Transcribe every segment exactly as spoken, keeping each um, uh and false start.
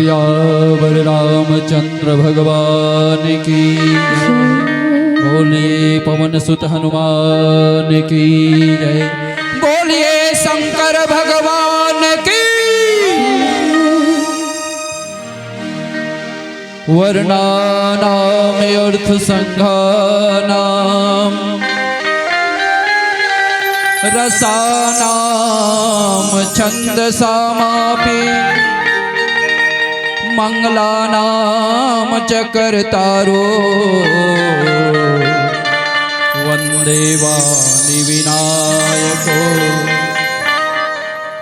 सियावर रामचंद्र भगवान की जय। बोलिए पवन सुत हनुमान की जय। बोलिए शंकर भगवान की। वर्णानाम अर्थ संघानाम रसानाम छंदसामापि मंगलानाम च कर्तारो वंदे वाणी विनायको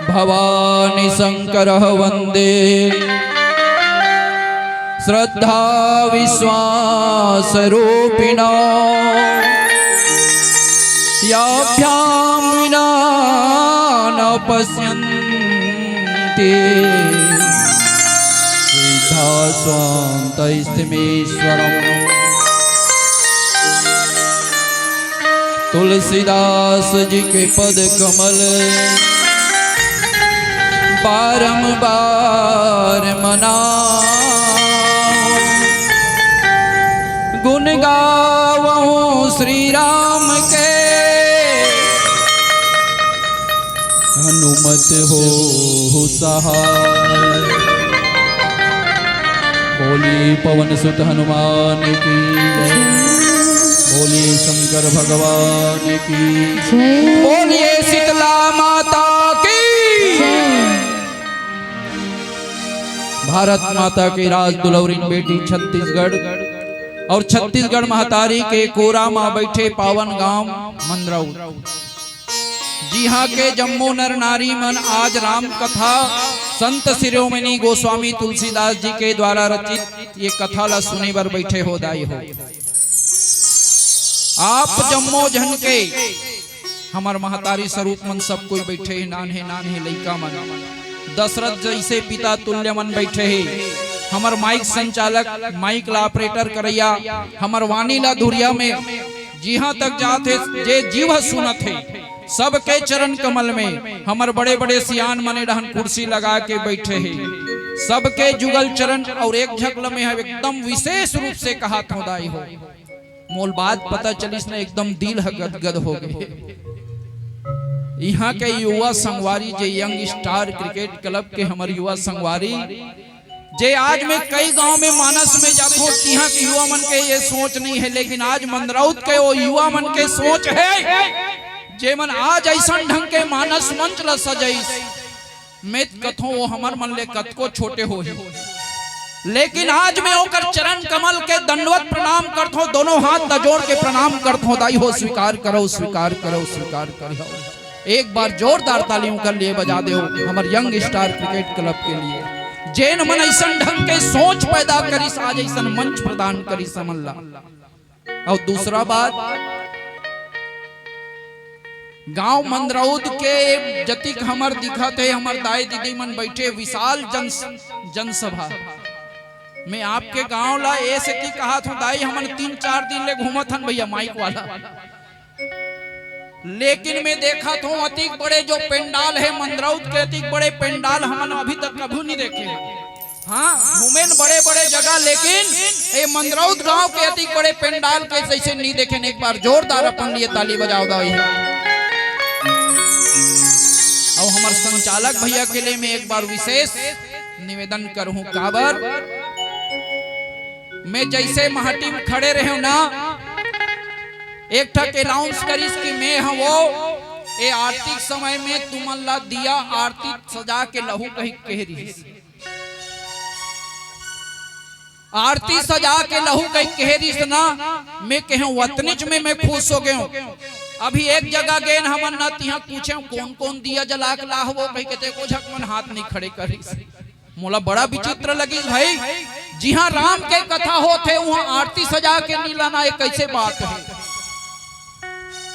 भवानी शंकर वंदे श्रद्धा विश्वास रूपिणो याभ्याम विना न पश्यन्ति सिद्धा स्वान्तस्तिमीश्वरम्। तुलसीदास जी के पद कमल बारंबार मनाओ, गुण गावहु श्री राम के हनुमत होहु सहाय। बोलिए पवन सुत हनुमान की जय। बोलिए शंकर भगवान की जय। बोलिए शीतला माता की जय। भारत माता के राज दुलौरिन बेटी छत्तीसगढ़ और छत्तीसगढ़ महतारी के कोरा मा बैठे पावन गांव मंदरौत। जिहां के जम्मो नर नारी मन आज राम कथा संत शिरोमणि गोस्वामी तुलसीदास जी के द्वारा रचित ये कथा ला सुने बर बैठे हो दाई हो। आप जम्मो झन के हमर महतारी स्वरूप मन सब कोई बैठे हे, नान्हे नान्हे लइका मन, दशरथ जैसे पिता तुल्य मन बैठे हे। हमर माइक संचालक, माइक ला ऑपरेटर करैया, हमर वाणी ला धुरिया में जिहां तक जात हे, जे जीव सुनत हे, सबके चरण कमल में हमर बड़े-बड़े सियान मन ए डहन कुर्सी लगा के बैठे हे, सबके जुगल चरण। और एक झक ल मैं ह एकदम विशेष रूप से कहत हों दाई हो, मोल बात पता चलिस न, एकदम दिल ह गदगद हो गे। इहां के युवा संगवारी, जे यंग स्टार क्रिकेट क्लब के हमर युवा संगवारी, जे आज मैं कई गांव में मानस में जाथों, तिहां के युवा मन के ये सोच नहीं हे, लेकिन आज मंदरौत के वो युवा मन के सोच हे, जे मन आज ऐसन ढंग के मानस मंच ल सजाइस। मैं कथों, वो हमर मन ले कतको छोटे होही, लेकिन आज मैं ओकर चरण कमल के दंडवत प्रणाम करथों, दोनों हाथ ल जोड़ के प्रणाम करथों। दाई हो, स्वीकार करो, स्वीकार करो, स्वीकार करो। एक बार जोरदार ताली उनकर लिए बजा देव, हमर यंग स्टार क्रिकेट क्लब के लिए, जेन मन ऐसन ढंग के सोच पैदा करिस, आज ऐसन मंच प्रदान करिस हमन ला। और दूसरा बात, गांव मंदरौद के जतिक हमर दिखत हे, हमर दाई दीदी मन बैठे, विशाल जन, जनसभा। मैं आपके गांव ला ए सेती कहत हों दाई, हमन तीन चार दिन ले घूमत हन भैया माइक वाला, लेकिन मैं देखत हों अतिक बड़े जो पंडाल हे मंदरौद के, अतिक बड़े पंडाल हमन अभी तक कभू नहीं देखे। हाँ, घूमेन बड़े-बड़े जगह, लेकिन ए मंदरौद गांव के अतिक बड़े पंडाल के जैसे नहीं देखेन। एक बार जोरदार अपन लिए ताली बजाव दाई। अउ हमर संचालक भैया के लिए मैं एक बार विशेष निवेदन करहूं, काबर मैं जैसे महटी में खड़े रहेंव ना, एक ठक अनाउंस करिस कि मैं ह वो ए आरती के समय में तुमन ला दिया आरती सजा के लहू कहि कहे रिहिस। आरती सजा के लहू कहि कहे रिहिस ना, मैं कहेंव वतनीच में मैं खुश हो गेंव। अभी एक जगह गेन हमन ना, तिहां पूछेंव कौन कौन दिया जला के लाहवो कहि के, ते को झक मन हाथ नहीं खड़े करिस। मोला बड़ा विचित्र लगिस भाई, जिहां राम के कथा होथे उहां आरती सजा के नहीं लाना, ये कैसे बात हे?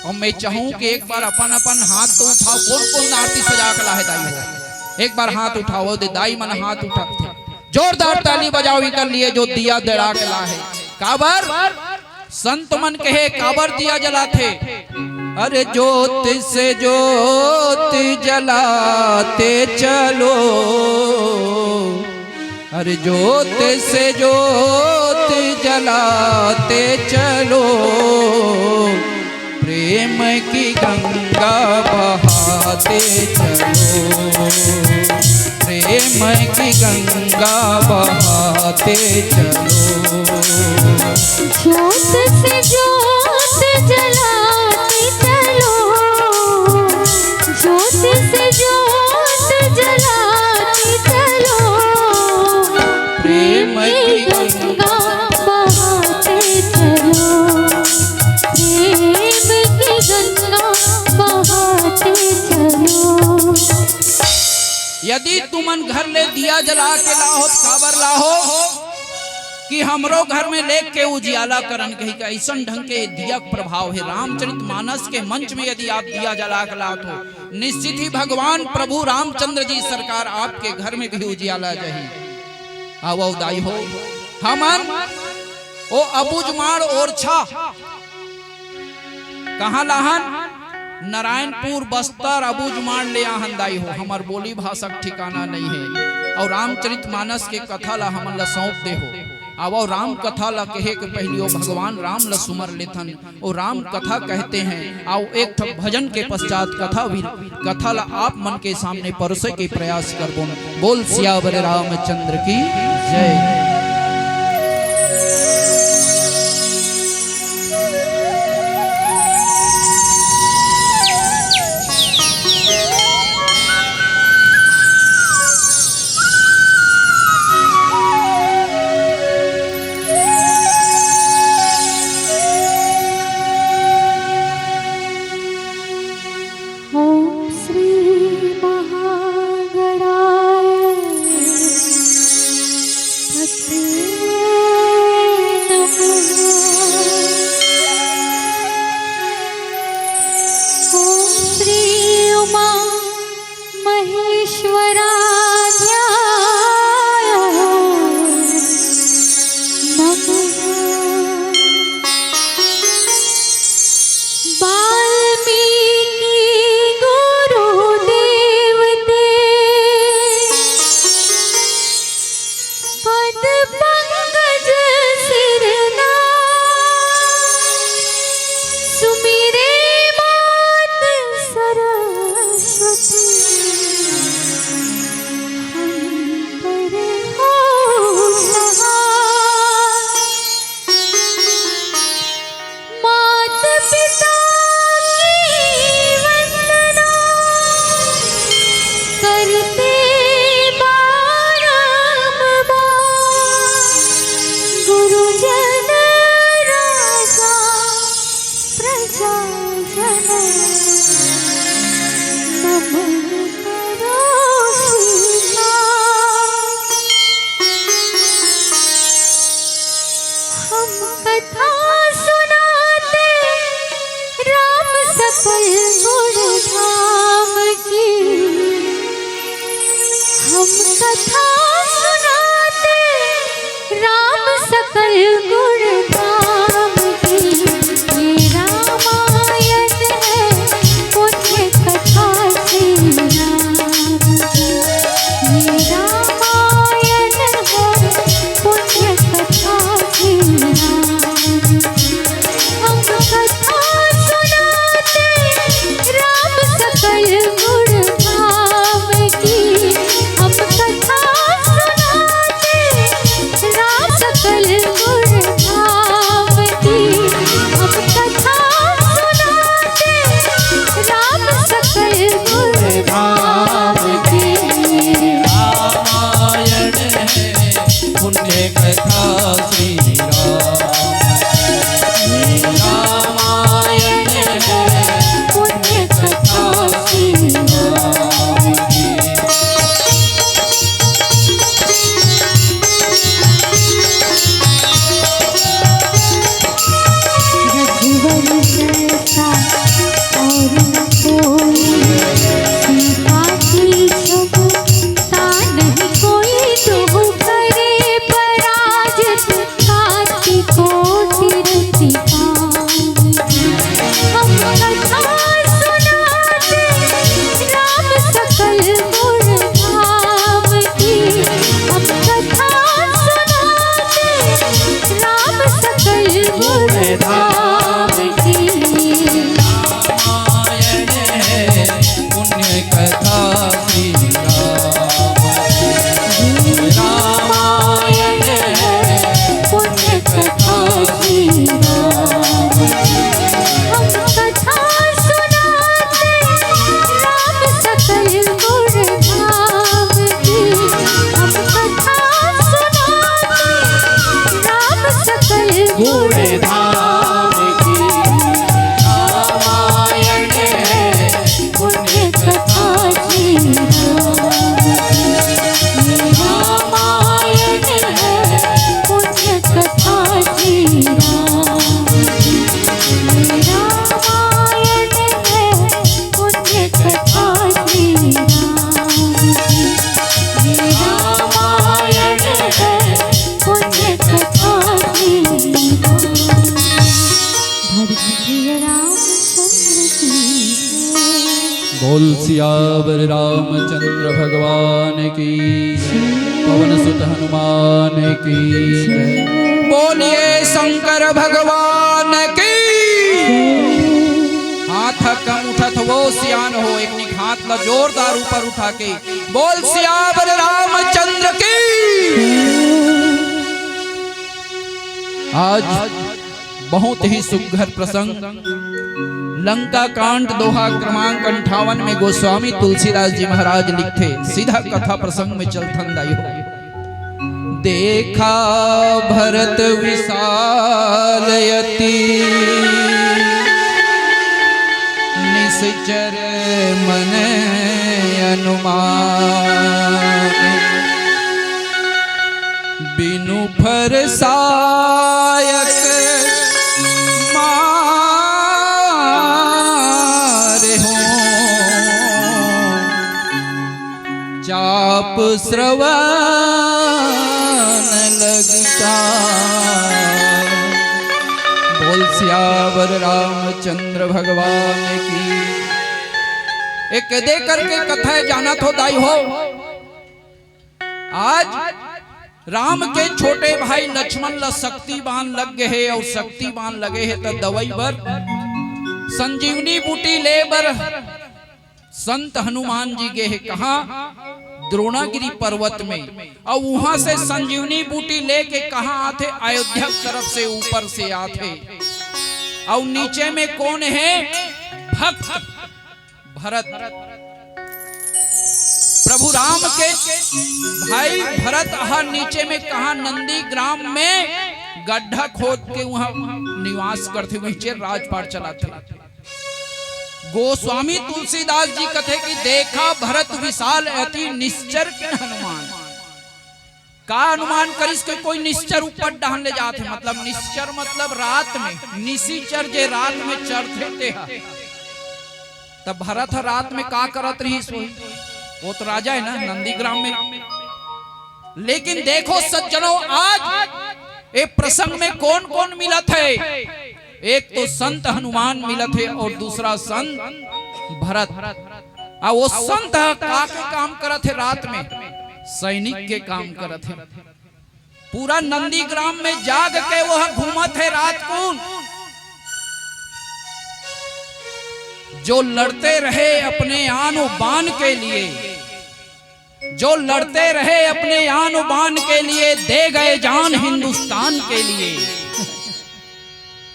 अउ मैं चाहूं कि एक बार अपन अपन हाथ तो उठाव, कौन कौन आरती सजा के लाहे दाई हो, एक बार हाथ उठाव दे। दाई मन हाथ उठाथे, जोरदार ताली बजाव इकर लिए जो दिया जला के लाहे। काबर? संत मन कहे काबर दिया जलाथे? अरे ज्योत से ज्योत जलाते चलो, अरे जोत से जोत जलाते चलो, प्रेम की गंगा बहाते चलो, प्रेम की गंगा बहाते चलो। जोत से जोत जलाते चलो, जोत से जोत जलाते चलो, प्रेम की गंगा बहाते चलो, प्रेम की गंगा बहाते चलो। यदि तुमन घर ले दिया जला के लाहो, काबर लाहो कि हमरो घर में लेग के उजियाला करन, कहि के अइसन ढंग के दिया के प्रभाव हे। रामचरित मानस के मंच में यदि आप दिया जला के लात हो, निश्चित ही भगवान प्रभु रामचंद्र जी सरकार आपके घर में भी उजियाला जाही। आवव दाई हो, हमन ओ अबूझमाड़ ओरछा कहाँ लाहन? नारायणपुर, बस्तर, अबूझमाड़ ले आहन दाई हो। हमर बोली भाषा के ठिकाना नइ हे। अउ रामचरित मानस के कथा ला हमन ला सौंप दे हो। आवव राम कथा ला कहे के पहिली ओ भगवान राम ला सुमर लेथन। ओ राम कथा कहते हैं। आओ एक ठो भजन के पश्चात कथा भी, कथा ला आप मन के सामने परोसे के प्रयास करबोन। बोल सियावर रामचंद्र की जय। ॐ श्री महागणाय पते नमः। ॐ श्री उमा महेश्वराध्याय नमः। वाल्मीकि गुरुदेव ते पद पंकज सिरना, सुमिरे मात सरस्वती हम पर हो सहाय। मात पिता की वंदना करते बारंबार। गुरुजन राजा प्रजाजन नमन करो स्वीकार। हम कथा सुनाते राम सकल गुण धाम की। हम कथा सुनाते राम सकल गुण धाम की। ये रामायण है पुण्य कथा श्री राम की। ये रामायण है पुण्य कथा श्री राम की। हम कथा सुनाते राम सकल गुण धाम की। हम कथा बोल सियावर रामचंद्र भगवान की, पवन सुत हनुमान की जय। बोलिए शंकर भगवान की। हाथ कम उठत हो, सियान हो, एक निक हाथ ला जोरदार ऊपर उठा के बोल सियावर रामचंद्र की। आज बहुत ही सुघर प्रसंग, लंका कांड दोहा क्रमांक अंठावन में गोस्वामी तुलसीदास जी महाराज लिखथे, सीधा कथा प्रसंग में चलथन दाई हो। देखा भरत विशाल अति, निश्चर मन अनुमान। बिनु फरसायक मारे हो, चाप श्रवण लगता। बोल सियावर रामचंद्र भगवान की। एक दे करके कथा जानत हो दाई हो। आज राम के छोटे भाई लक्ष्मण ला शक्ति बाण लग गे हे, अउ शक्ति बाण लगे हे त दवई बर, संजीवनी बूटी ले बर संत हनुमान जी गे हे। कहाँ? द्रोणागिरी पर्वत में। अउ उहाँ से संजीवनी बूटी लेके कहाँ आथे? अयोध्या तरफ से ऊपर से आथे। अउ नीचे में कोन हे? भक्त भरत। प्रभु राम के भाई भरत ह नीचे में कहाँ? नंदीग्राम में गड्ढा खोद के उहाँ निवास करथे, उहें राजपाट चलाथे। गोस्वामी तुलसीदास जी कथे कि देखा भरत विशाल अति निश्चर किन हनुमान। का अनुमान करिस के कोई निश्चर ऊपर डहन ले जात हे, मतलब निश्चर मतलब रात में, निशिचर जे रात में चरथे ते ह। तब भरत ह रात में का करत रहिस होही? वो तो राजा हे ना नंदीग्राम में। लेकिन देखो सज्जनों, आज ए प्रसंग में कौन कौन मिलत हे? एक तो संत हनुमान मिलत हे अउ दूसरा संत भरत। अउ वो संत ह का के काम करत हे रात में? सैनिक के काम करत हे। पूरा नंदीग्राम में जाग के वो ह घूमत हे रात कुन। जो लड़ते रहे अपने आन बान के लिए, जो लड़ते रहे अपने आन बान के लिए, दे गए जान हिंदुस्तान के लिए।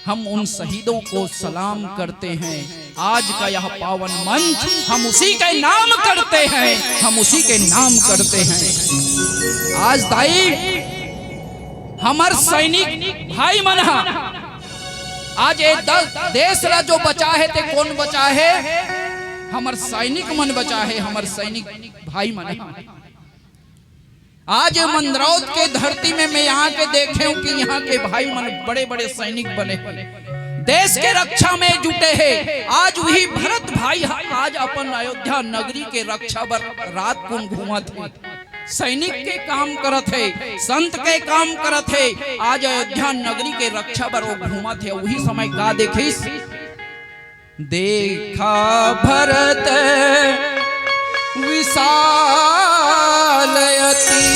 हम उन शहीदों को सलाम करते हैं। आज का यह पावन मंच हम उसी के नाम करते हैं, हम उसी के नाम करते हैं। आज दाई हमर सैनिक भाई मन ह आज ए द-, देश ला जो बचा हे ते कोन बचा हे? हमर सैनिक मन बचा हे, हमर सैनिक भाई मन ह। आज मंदरौद के धरती में मैं यहाँ के देखे हूँ कि यहाँ के भाई मन बड़े-बड़े सैनिक बने हे, देश के रक्षा में जुटे हे। आज वही भरत भाई ह आज अपन अयोध्या नगरी के रक्षा बर रात कुन घूमत हे, सैनिक के काम करत हे, संत के काम करत हे। आज अयोध्या नगरी के रक्षा बर वो घूमत हे। वही समय का देखिस? देखा भरत विशाल अति,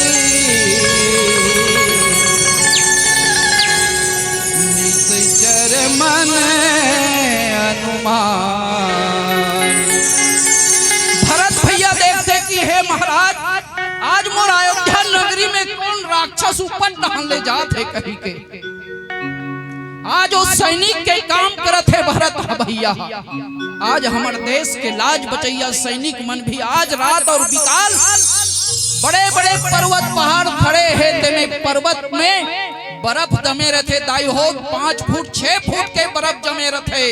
निश्चर मन अनुमान। भरत भैया देखथे कि हे महाराज, आज मोर अयोध्या नगरी में कोन राक्षस ऊपर डहन ले जात हे कहिके। आज वो सैनिक के काम करत हे भरत ह भैया। आज हमर देश के लाज बचैया सैनिक मन भी आज रात अउ बिकाल बड़े-बड़े पर्वत पहाड़ खड़े हे, तेमे पर्वत में बर्फ जमे रथे दाई हो, पाँच फुट, छह फुट के बर्फ जमे रथे।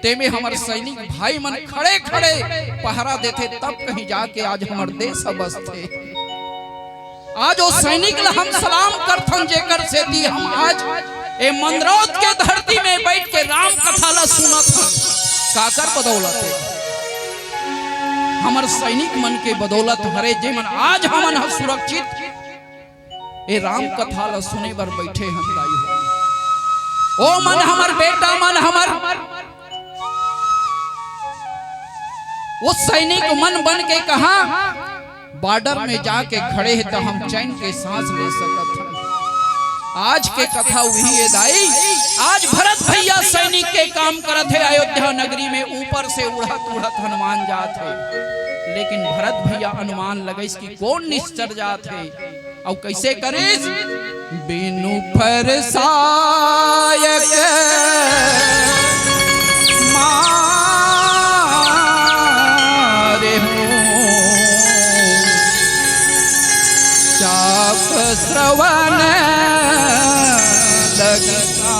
तेमे हमर सैनिक भाई मन खड़े-खड़े पहरा देथे, तब कहीं जाके आज हमर देश ह बसथे। आज ओ सैनिक ल हम सलाम करथन, जेकर सेती हम आज ए मंदरौद के धरती में बइठ के राम कथा ल सुनत हन। काकर बदौलत हे? हमर सैनिक मन के बदौलत हरे, जेमन आज हमन ह सुरक्षित ए राम कथा ल सुने बर बइठे हन दाई हो। ओ मन हमर बेटा मन हमर वो सैनिक मन बन के कहा, बॉर्डर में जाके खड़े हे त हम चैन के सांस ले सकत हन। आज के कथा उही हे दाई, आज भरत भैया सैनिक के काम करत हे अयोध्या नगरी में, ऊपर से उड़त उड़त हनुमान जात हे, लेकिन भरत भैया अनुमान लगइस कि कोन निश्चर जात हे। अउ कइसे करिस? बिनु फर सहायक मारे हूँ, चाप श्रवण लगता।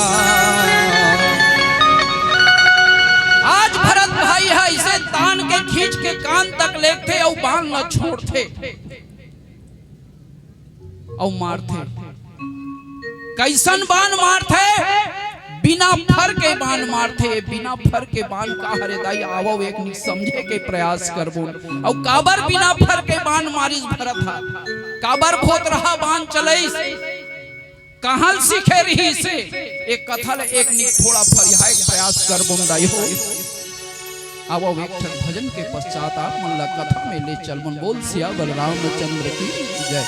आज भरत भाई ह अइसे तान के खींच के कान तक लेगथे अउ बान ल छोड़थे। अउ मारथे। कइसन बान मारथे? बिना फर के बान मारथे। बिना फर के बान का हरे दाई? आवव, एक निक समझे के प्रयास करबो। अउ काबर बिना फर के बान मारिस भरत ह? काबर भोतरहा बान चलइस? कहाँ ल सीखे रिहिस? एक कथा ल एक निक थोड़ा फरियाए के प्रयास करबो दाई हो। आवव, एक ठन भजन के पश्चात आप मन ला कथा में ले चलबो। बोल सियावर रामचंद्र की जय।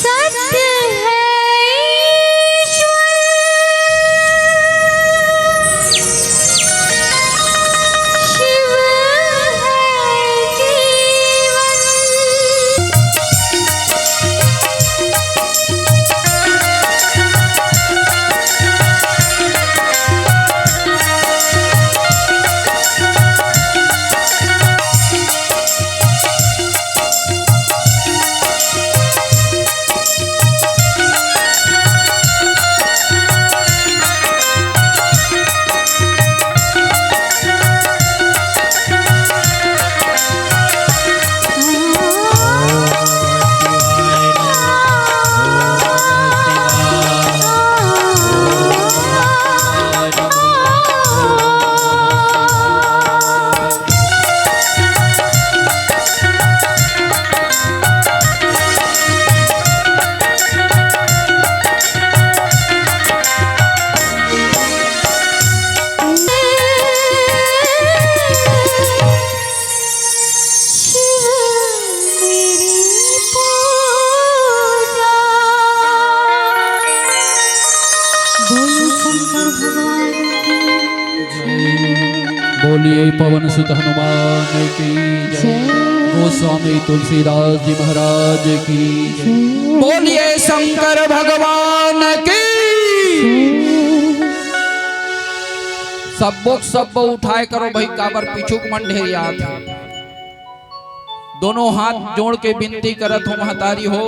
सत्य है ईश्वर, शिव है जीवन। बोलिए पवन सुत हनुमान की जय। जय। गोस्वामी तुलसीदास जी महाराज की जय। बोलिए शंकर भगवान की। सब्बो के सब्बो उठाए करो भाई, काबर पीछू के मन ढेरियात हे। दोनों हाथ जोड़ के बिनती करत हों महतारी हो,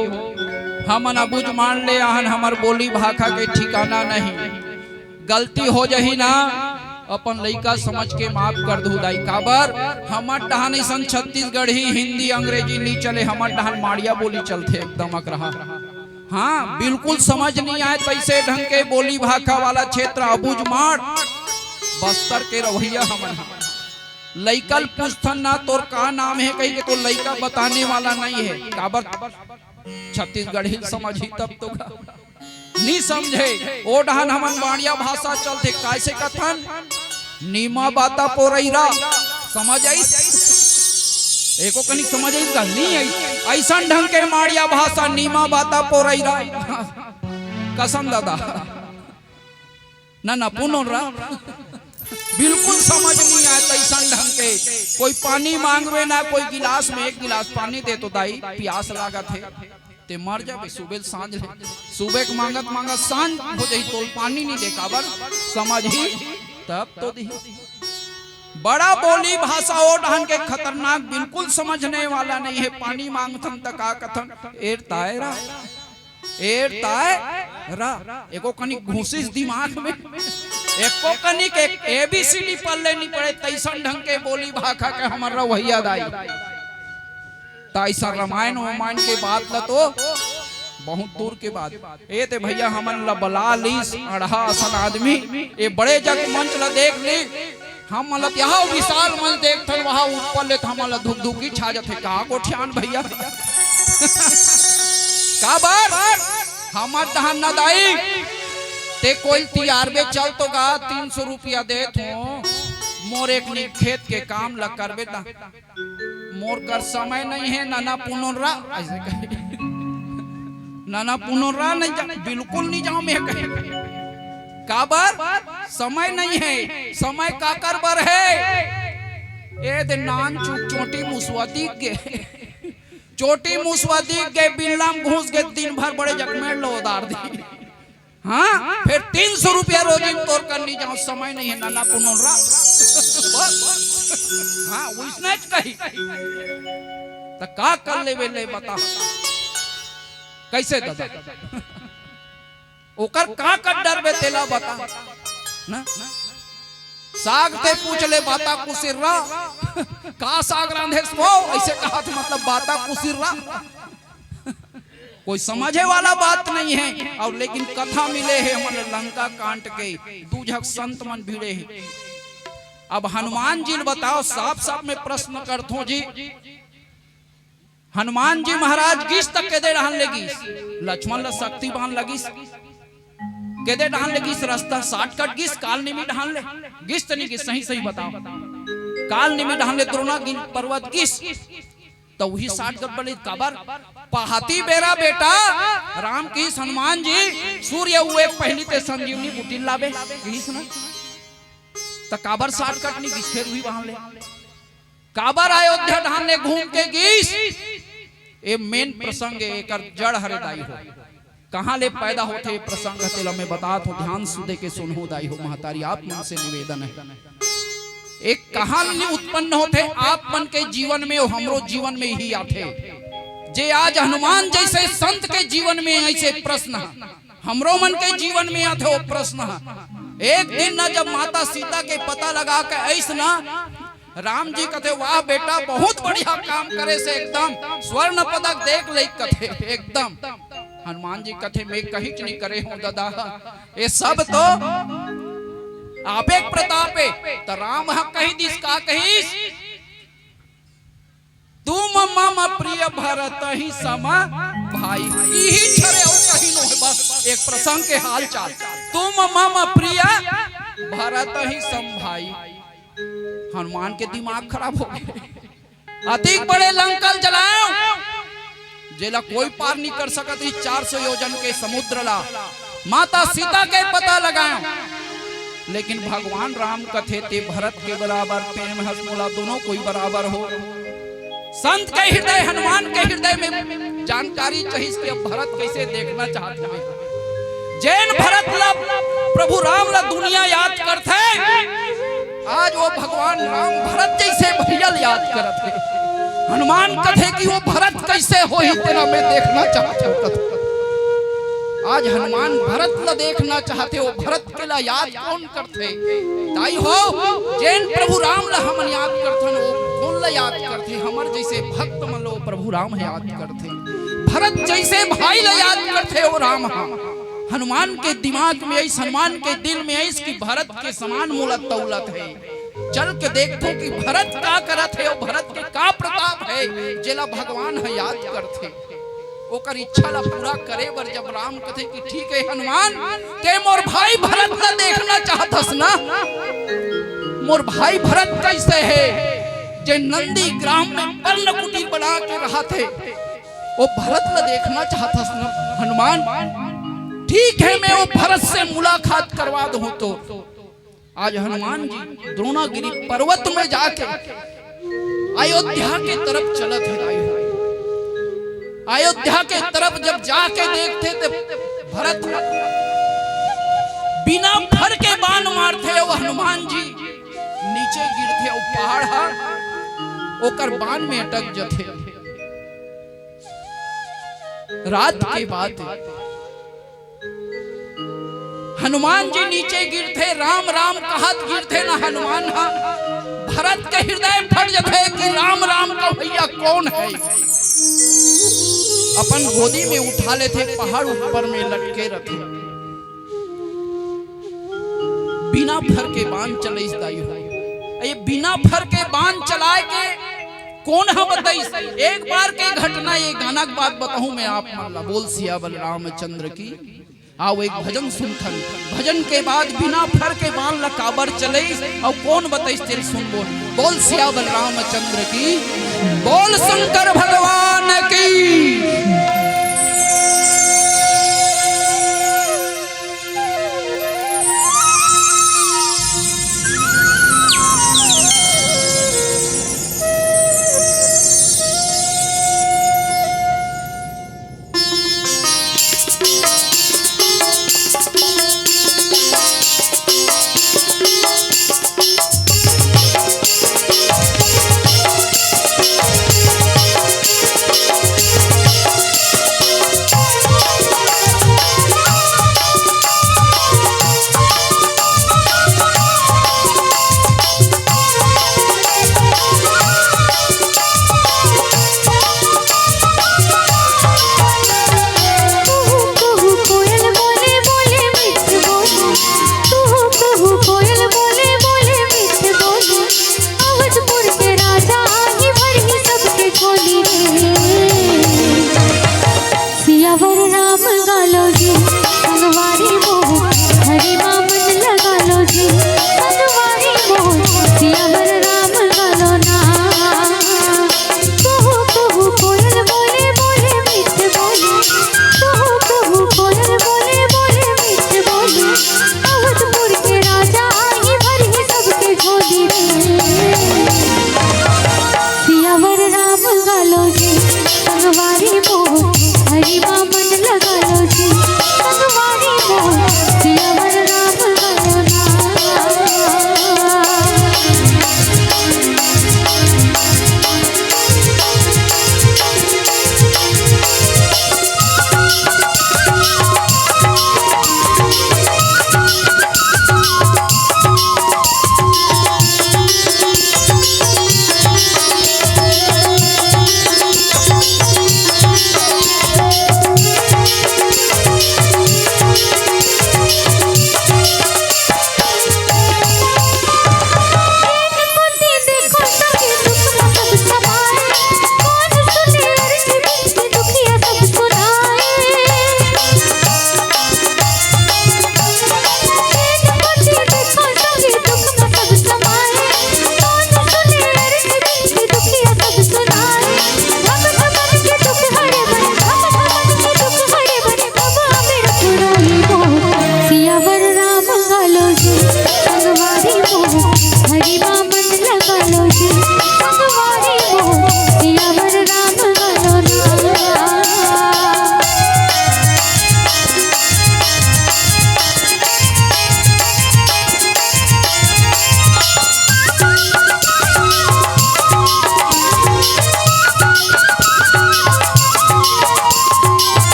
हमन अबूझ माड़ ले आहन, हमर बोली भाखा के ठिकाना नहीं। गलती हो जही ना, अपन लइका समझ के माफ कर दू दाई। काबर हमर डहान अइसन छत्तीसगढ़ी, हिंदी, अंग्रेजी नी चले, हमर डहान माड़िया बोली चलथे एकदम अकरहा। हाँ, बिल्कुल समझ नहीं आए तइसे ढंग के बोली भाखा वाला क्षेत्र अबूझ माड़, बस्तर के रहवइया हमन हा। लइका ल पूछथन ना, "तोर का नाम हे?" कहिके, तो लइका बताने वाला नहीं हे। काबर? छत्तीसगढ़ी ल समझही तब तो का। नी समझे, ओ डहान हमन बाड़िया भाषा चलथे, कइसे कथन? नीमा बाता पोरैरा, समझ आइस? एको कनिक समझ आइस का? नहीं आइस। अइसन ढंग के माड़िया भाषा, नीमा बाता पोरई रा। कसम दादा। ना, ना, पुनोन रा। बिल्कुल समझ नहीं आय तइसन ढंग के। कोई पानी मांगवे ना, कोई गिलास में एक गिलास पानी दे तो दाई, पियास लागत हे। ते मर जाबे सुबह ले सांझ ले। सुबह के मांगत मांगत सांझ हो जाही, तोल पानी नहीं दे, काबर? समझही तब तो दिही। बड़ा बोली भाषा ओ ढंग के खतरनाक, बिल्कुल समझने वाला नहीं है। पानी मांगथन त का कथन, "एरताय रा, एरताय रा।" एको कनिक घुसिस दिमाग में, एको कनिक एक एबीसीडी पल्ले नहीं पड़े, तइसन ढंग के बोली भाखा के हमर रवैया दाई। त अइसन रमायन वमायन के बात ल तो बहुत दूर के बात। ए ते भैया, हमन ल बला लीस अड़हा असन आदमी, ए बड़े जग मंच ल देख ली, हमन ल यहाँ विशाल मंच देखथन, वहाँ ऊपर ले त हमन ल धुकधुकी छा जथे। का गोठियान भैया? काबर? हमर डहन न दाई, ते कोई तियारबे चल तो गा, तीन सौ रुपया देत हो, मोर एक नी खेत के काम ल करबे त। मोर कर समय नहीं है, नना पुनोन रा, अइसे कहे। नना पुनोन रा नहीं जा, बिल्कुल नहीं जाऊं मैं कहे। काबर? समय नहीं है। समय काकर बर है? ए दे नान चुक चोटी मुसवा दिख गे। चोटी मुसवा दिख गे, बिल्ला में घुस गे, दिन भर बड़े जग मेड़ ल ओदार दी। हाँ, फिर तीन सौ रुपया रोजी में तोर कर नहीं जाऊं, समय नहीं है, नना पुनोन रा। बस। हाँ, वइसनेच कही। त का कर लेबे ले बता। कइसे दादा? ओकर का कर डरबे तेला बता। ना? साग ते पूछ ले बाता कुसिर्रा। का साग रांधेस वो? अइसे कहत मतलब बाता कुसिर्रा। कोई समझे वाला बात नहीं है। अउ लेकिन कथा मिले हे हमन लंका कांड के, दू झक संत मन भिड़े हे। अब हनुमान जी ल बताओ, साफ साफ में प्रश्न करथों जी, हनुमान जी महाराज गिस त केदे डहन ले गिस, लक्ष्मण ल शक्ति बाण लगिस, केदे डहन ले गिस, रस्ता shortcut गिस, काल निमि डहन ले गिस त नहीं गिस, सही सही बताओ, काल निमि डहन ले द्रोणा गिन पर्वत गिस। त उही shortcut बले काबर? पहाती बेरा बेटा राम किहिस हनुमान जी, सूर्य उए पहिली ते संजीवनी बूटी ल लाबे, किहिस ना? त काबर shortcut नहीं गिस, फेर उही बहान ले। काबर अयोध्या डहन ले घूम के गिस? ए main प्रसंग ए, एकर जड़ हरे दाई हो। कहाँ ले पैदा होथे ए प्रसंग, तेला मैं बतात हों, ध्यान से दे के सुनहू दाई हो, महतारी आप मन से निवेदन है। एक कहानी उत्पन्न होथे आप मन के जीवन में, अउ हमरो जीवन में ही आथे। जे आज हनुमान जइसे संत के जीवन में अइसे प्रश्न ह, हमरो मन के जीवन में आथे वो प्रश्न ह। एक दिन न जब माता सीता के पता लगा के अइस न, राम जी कथे, "वाह बेटा, बहुत बढ़िया काम करेस, एकदम स्वर्ण पदक देख ले," कथे, एकदम। हनुमान जी कथे, "मैं कहिच नहीं करे हों ददा, ये सब तो आपे के प्रताप हे।" त राम ह कहि दिस, का कहिस? "तुम मम प्रिय भरतहि सम भाई।" इही छरे अउ कहीं नो हे, बस एक प्रसंग के हाल चाल। "तुम मम प्रिय भरतहि सम भाई।" हनुमान के दिमाग खराब हो गे। अतिक बड़े लंका ल जलायो, जेला कोई पार नहीं कर सकत हे, चार सौ योजन के समुद्र ला। माता सीता के पता लगायो, लेकिन भगवान राम कथे, "ते भरत के बराबर प्रेम हस मोला, दोनों कोई बराबर हो।" संत के हृदय, हनुमान के हृदय में जानकारी चाहिस कि अब भरत कइसे देखना चाहत हवे। जेन भरत ला, प्रभु राम ला दुनिया याद करथे, आज वो भगवान राम भरत जइसे भैया ल याद करत हे। हनुमान कथे कि वो भरत कइसे होही, तेला मैं देखना चाहत हूँ, कथे। आज हनुमान भरत ला देखना चाहथे, वो भरत के ला याद कौन करथे? दाई हो, जेन प्रभु राम ला हमन याद करथन, वो कोन ला याद करथे? हमर जइसे भक्त मन ला वो प्रभु राम याद करथे। भरत जइसे भाई ला याद करथे वो राम ह। हनुमान के दिमाग में अइस, हनुमान के दिल में अइस कि भरत के समान मोला तौलत हे। चल के देखथों कि भरत का करत हे, वो भरत के का प्रताप हे, जेला भगवान ह याद करथे। ओकर इच्छा ला पूरा करे बर जब राम कथे कि "ठीक हे हनुमान, ते मोर भाई भरत ला देखना चाहत हस ना, मोर भाई भरत कइसे हे?" जे नंदी ग्राम में पर्ण कुटीर बना के रहत हे, वो भरत ला देखना चाहत हस न हनुमान। ठीक है, मैं वो भरत से मुलाकात करवा दूं। तो आज हनुमान जी द्रोणागिरी पर्वत में जाके अयोध्या के तरफ चलत हे। अयोध्या के तरफ जब जाके देखथे, तो भरत बिना फर के बाण मारथे, वो हनुमान जी नीचे गिरथे, वो पहाड़ हा ओकर बाण में अटक जथे। रात के बात, हनुमान जी नीचे गिरथे, राम राम कहत गिरथे ना हनुमान हा। भरत के हृदय फट जथे कि राम राम का भैया कौन है। अपन गोदी में उठा लेथे, पहाड़ ऊपर में लटके रथे। बिना फर के बाण चलाइस दाई हो। ये बिना फर के बाण चलाए के कोन ह बताइस? एक बार के घटना, ये गाना के बात बताहूं मैं आप मन ला। बोल सियावर रामचंद्र की। आओ एक भजन सुनथन, भजन के बाद बिना फर के बाण ला काबर चलाइस अउ कोन बताइस तेल सुनबो। बोल सियावर रामचंद्र की, बोल शंकर भगवान की।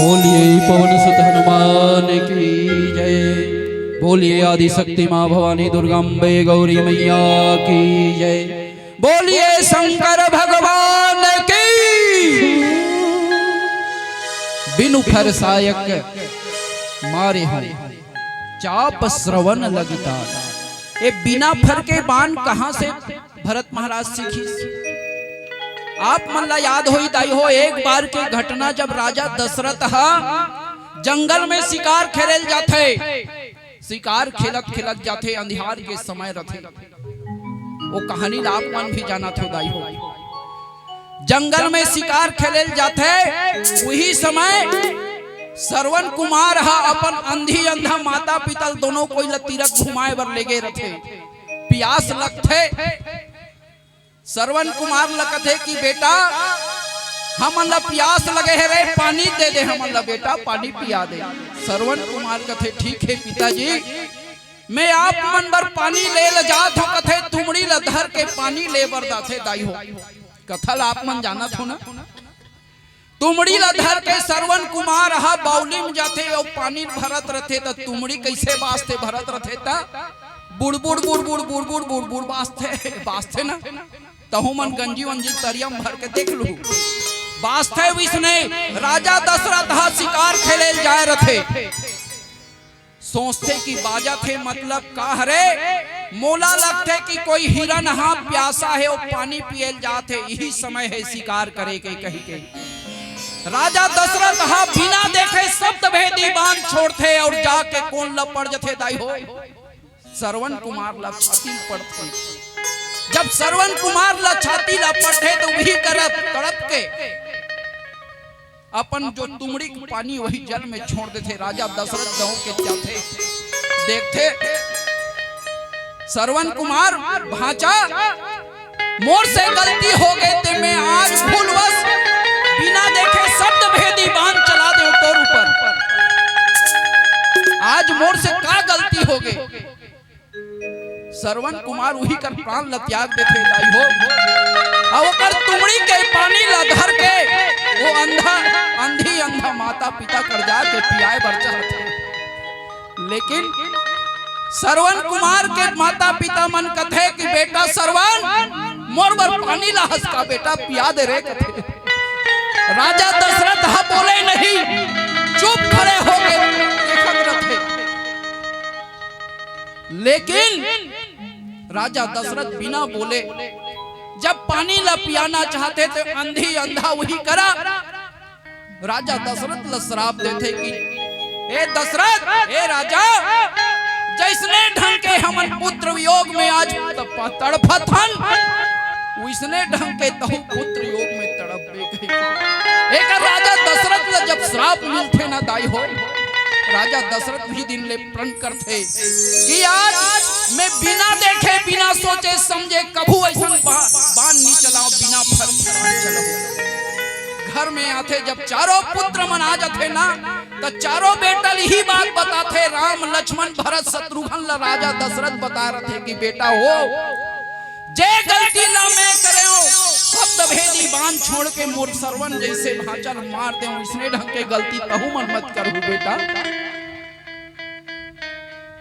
बोलिए पवन सुत हनुमान की जय। बोलिए आदि शक्ति माँ भवानी दुर्गा अम्बे गौरी मैया की जय। बोलिए शंकर भगवान की। बिनु फर सायक मारे हो, चाप श्रवण लगिता। ये बिना फर के बाण कहाँ से भरत महाराज सीखिस? आप मन ला याद होई दाई हो, एक बार के घटना, जब राजा दशरथ ह जंगल में शिकार खेलेल जाथे, शिकार खेलत खेलत जाथे, अंधियार के समय रथे। वो कहानी ला आप मन भी जानत हो दाई हो। जंगल में शिकार खेलेल जाथे, उही समय श्रवण कुमार ह अपन अंधी अंधा माता पिता ल दोनों कोई ल तीरथ घुमाए बर लेगे रथे। पियास लगथे, श्रवण कुमार ल कथे कि बेटा, हमन ल पियास लगे हे रे, पानी दे दे हमन ल बेटा, पानी पिया दे। श्रवण कुमार कथे, ठीक हे पिताजी, मैं आप मन बर पानी ले ल जात हूँ। कथे, तुमड़ी ल धर के पानी ले बर जाथे दाई हो। कथा ल आप मन जानत हो ना? तुमड़ी ल धर के श्रवण कुमार ह बावली म जाथे अउ पानी भरत रथे, त तुमड़ी कइसे बाजथे, भरत रथे त बुड़बुड़ बुड़बुड़ बुड़बुड़ बुड़बुड़ बाजथे, बाजथे ना। तहू मन गंजी वंजी तरिया म भर के देख लू, बाजथे। वइसने राजा दशरथ ह शिकार खेलेल जाए रथे, सोचथे कि बाजत हे मतलब का हरे? मोला लगथे कि कोई हिरन ह प्यासा हे, वो पानी पियल जात हे, यही समय हे शिकार करे के कहि के। राजा दशरथ ह बिना देखे शब्द भेदी बाण छोड़थे अउ जाके कोन ल पड़ जथे दाई हो? श्रवण कुमार ल छाती ल पड़थे। जब श्रवण कुमार ल छाती ल पड़थे त उही करत तड़प के अपन जो तुमड़ी के पानी वही जल में छोड़ देथे। राजा दशरथ दौड़ के जाथे, देखथे, श्रवण कुमार भांचा, मोर से गलती हो गे, ते मैं आज भूलवश बिना देखे शब्द भेदी बाण चला दे तोर ऊपर। आज मोर से का गलती हो गे? श्रवण कुमार उही कर प्राण ल त्याग देथे दाई हो। अउ ओकर तुमड़ी के पानी ल धर के वो अंधा, अंधी अंधा माता पिता कर जाके पियाए बर चाहथे। लेकिन श्रवण कुमार के माता पिता मन कथे कि बेटा श्रवण, मोर बर पानी लाहस का बेटा, पिया दे रे कथे। राजा दशरथ ह बोले नहीं, चुप खड़े होके देखत रथे। लेकिन राजा दशरथ बिना बोले जब पानी ला पियाना चाहथे त अंधी अंधा उही करा राजा दशरथ ला श्राप देथे कि ए दशरथ, ए राजा, जइसने ढंग के हमन पुत्र वियोग में आज तप-, तड़फत हन, वइसने ढंग के तहू पुत्र योग में तड़प एकर राजा दशरथ ला जब श्राप मिलथे ना दाई हो, राजा दशरथ उही दिन ले प्रण करथे कि आज मैं बिना देखे, बिना सोचे समझे कभू अइसन बा-, बाण नी चलाओं, बिना फर के बाण चलाओं। घर में आथे, जब चारों पुत्र मन आ जाथे ना, त चारों बेटा ल इही बात बताथे, राम, लक्ष्मण, भरत, शत्रुघ्न ला राजा दशरथ बता रथे कि बेटा हो, जे गलती ला मैं करे हों, शब्द भेदी बाण छोड़ के मोर सरवन जइसे भांचा ल मार देवं, इसने ढंग के गलती तहू मन मत करहू बेटा।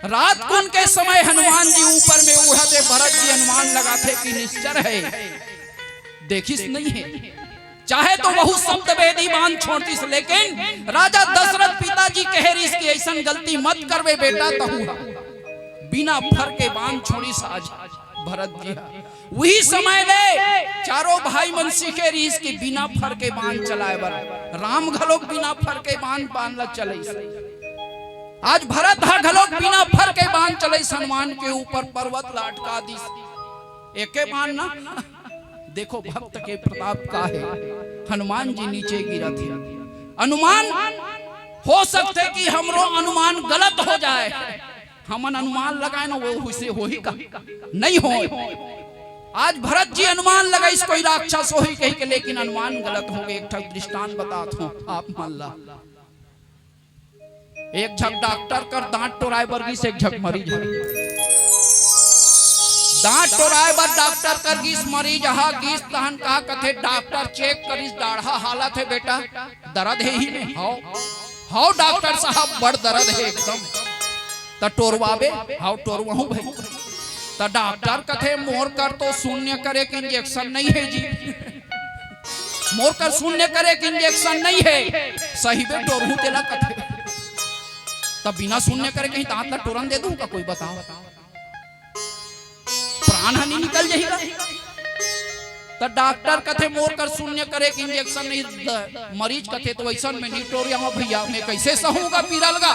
रात कुन के समय हनुमान जी ऊपर में उड़त हे, भरत जी अनुमान लगाथे कि निश्चर हे, देखिस नहीं हे, चाहे तो वहू शब्द भेदी बाण छोड़तिस, लेकिन राजा दशरथ पिताजी कहे रिहिस कि अइसन गलती मत करबे बेटा, तहू ह बिना फर के बाण छोड़िस आज भरत जी ह। उही समय ले चारों भाई मन सीखे रिहिस कि बिना फर के बाण चलाए बर। राम घलोक बिना फर के बाण, बाण ला चलइस। आज भरत ह घलोक बिना फर के बाण चलइस, हनुमान के ऊपर पर्वत ला अटका दिस। एके बाण ना, देखो भक्त के प्रताप का हे, हनुमान जी नीचे गिरत हे। अनुमान हो सकथे कि हमरो अनुमान गलत हो जाए, हमन अनुमान लगाए ना, वो हुसे होही का? नहीं हो। आज भरत जी अनुमान लगाइस कोई राक्षस होही कहि के, लेकिन अनुमान गलत होगे। एक ठक दृष्टांत बतात हों आप मन ला। एक झक डॉक्टर कर दांत टोराए बर गिस, एक झक मरीज ह। दांत टोराए बर डॉक्टर कर गिस, मरीज ह गिस, तहन का कथे, डॉक्टर चेक करिस, डाढ़ा हालत हे बेटा, दर्द हे ही में? हव, हव डॉक्टर साहब, बड़ दर्द हे एकदम। त टोरवाबे? हव, टोरवहूं भई। त डॉक्टर कथे, मोर कर तो शून्य करे के इंजेक्शन नइ हे जी, मोर कर शून्य करे के इंजेक्शन नइ हे, सही बे टोरहूं तेला कथे। त बिना शून्य करे कहीं दांत ला टोरन दे दूं का, कोई बताओ? प्राण ह नी निकल जाही का? त डॉक्टर कथे, मोर कर शून्य करे के इंजेक्शन नइ हे। मरीज कथे, त वइसन में नी टोरवंव भइया, मैं कइसे सहूंगा पीरा ल गा?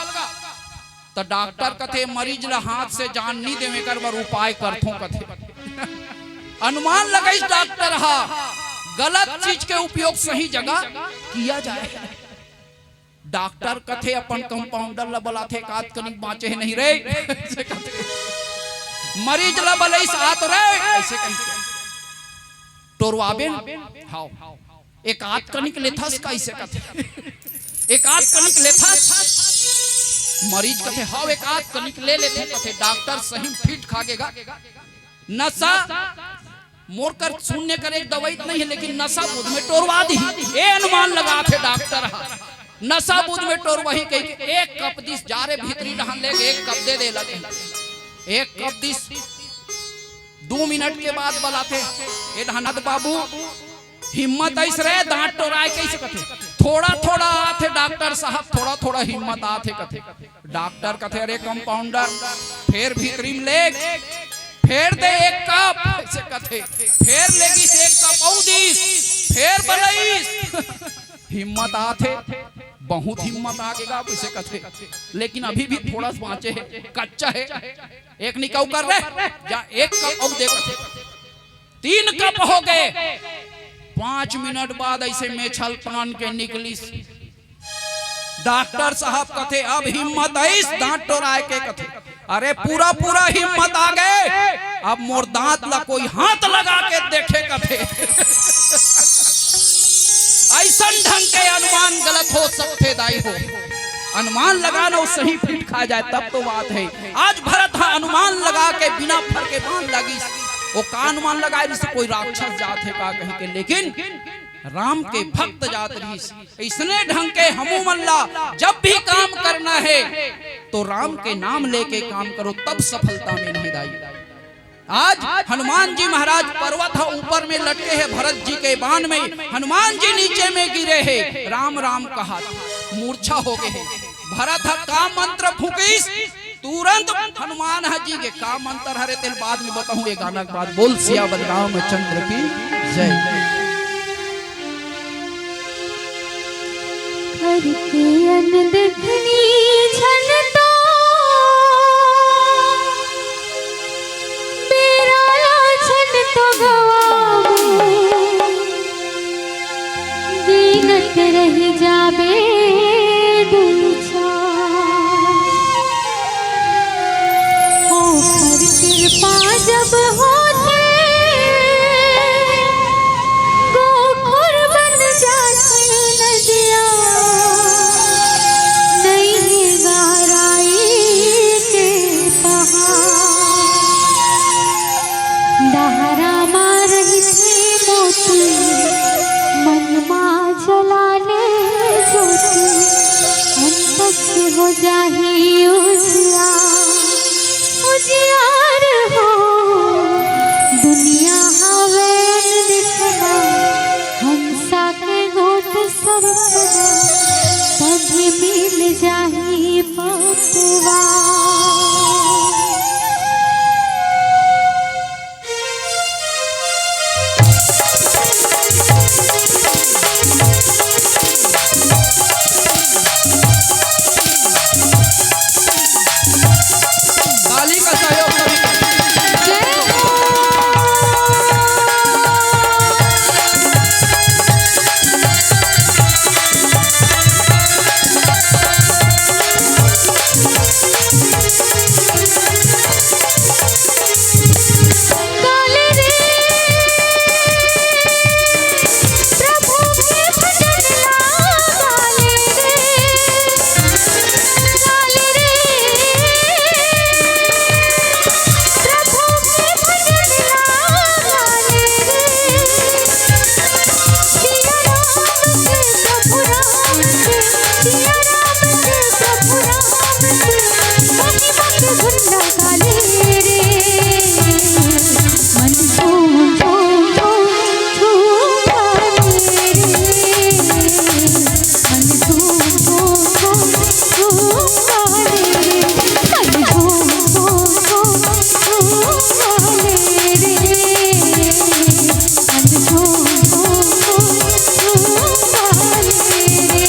त डॉक्टर कथे, मरीज ला हाथ से जान नी देवंव, एकर बर उपाय करथंव कथे। अनुमान लगाइस डॉक्टर ह, गलत चीज के उपयोग सही जगह किया जाए। डॉक्टर कथे, अपन कंपाउंडर ला बलाथे, एक आध कनिक बांचे हे नहीं रे, अइसे कथे। मरीज ला बलाइस, आत रे, अइसे कहिके। टोरवाबे न? हव। एक आध कनिक लेथस का, अइसे कथे। एक आध कनिक लेथस? मरीज कथे, हव, एक आध कनिक ले लेथंव कथे। डॉक्टर सही में फिट खा गे गा। नशा, मोर कर शून्य करे के दवाई त नइ हे, लेकिन नशा बोध में टोरवा दिही, ए अनुमान लगाथे डॉक्टर ह। नशा बोध में टोरवाही कहिके एक कप दिस, जा रे भीतरी डहन ले, एक कप दे दे लगे। एक कप दिस, दू मिनट के बाद बलाथे, ए डहन, "अत बाबू, हिम्मत आइस रे, दांत टोराए," कइसे कथे। "थोड़ा थोड़ा आथे डॉक्टर साहब, थोड़ा थोड़ा हिम्मत आथे," कथे। डॉक्टर कथे, "अरे कंपाउंडर, फेर भीतरी में ले, फेर दे एक कप," अइसे कथे। फेर लेगिस एक कप अउ दिस, फेर बलाइस। "हिम्मत आथे, बहुत हिम्मत आ गे गा," अइसे कथे, "लेकिन अभी भी थोड़ा सा बांचे हे, कच्चा हे, एक निकऊ कर रे, जा एक कप अउ दे," कथे। तीन कप हो गे। पांच मिनट बाद अइसे मेछल तान के निकलिस। डॉक्टर साहब कथे, "अब हिम्मत आइस दांत टोराए के?" कथे, "अरे पूरा पूरा हिम्मत आ गे, अब मोर दांत ला कोई हाथ लगा के देखे," कथे। अइसन ढंग के अनुमान गलत हो सकथे दाई हो, अनुमान लगाना अउ सही फिट खा जाए तब तो बात हे। आज भरत ह अनुमान लगा के बिना फर के बांध लागिस। ओ का अनुमान लगाए रिहिस, कोई राक्षस जात हे का कहिके, लेकिन राम के भक्त जात रिहिस। अइसने ढंग के हमू मन ला जब भी काम करना हे तो राम के नाम लेके काम करो, तब सफलता मिलही दाई। आज हनुमान जी महाराज पर्वत ह ऊपर में लटके हे, भरत जी के बाण में हनुमान जी नीचे में गिरे हे, राम राम कहत मूर्छा हो गे हे। भरत ह का मंत्र फूकिस, तुरंत हनुमान ह जी गे। का मंत्र हरे तेल बाद में बताहूं, ये गाना के बाद। बोल सियावर रामचंद्र की जय। करके अनदेखनी झन तो, बेरा ला झन तो गवावे, गिनत रहि जाबे दुई चार। ओकर कृपा जब होथे, गोखुर बन जाथे नदिया, नइ हे गहराई के पहाड़। डहरा मा रहिथे मोती, मन मा जला ले ज्योति, अंतस हो जाही उजियार, उजियार हो। दुनिया हवे अनदिखना, हंसा के गोठ सरपना, तभे मिल जाही पतवा। ताली का सहयोग करें। जय हो। सिया राम के, प्रभु राम के, महिमा के धुन लगा ले रे। मन झूम झूम झूम झूम गावे रे। मन झूम झूम झूम झूम गावे रे। मन झूम झूम झूम झूम गावे रे। मन झूम झूम झूम झूम गावे रे।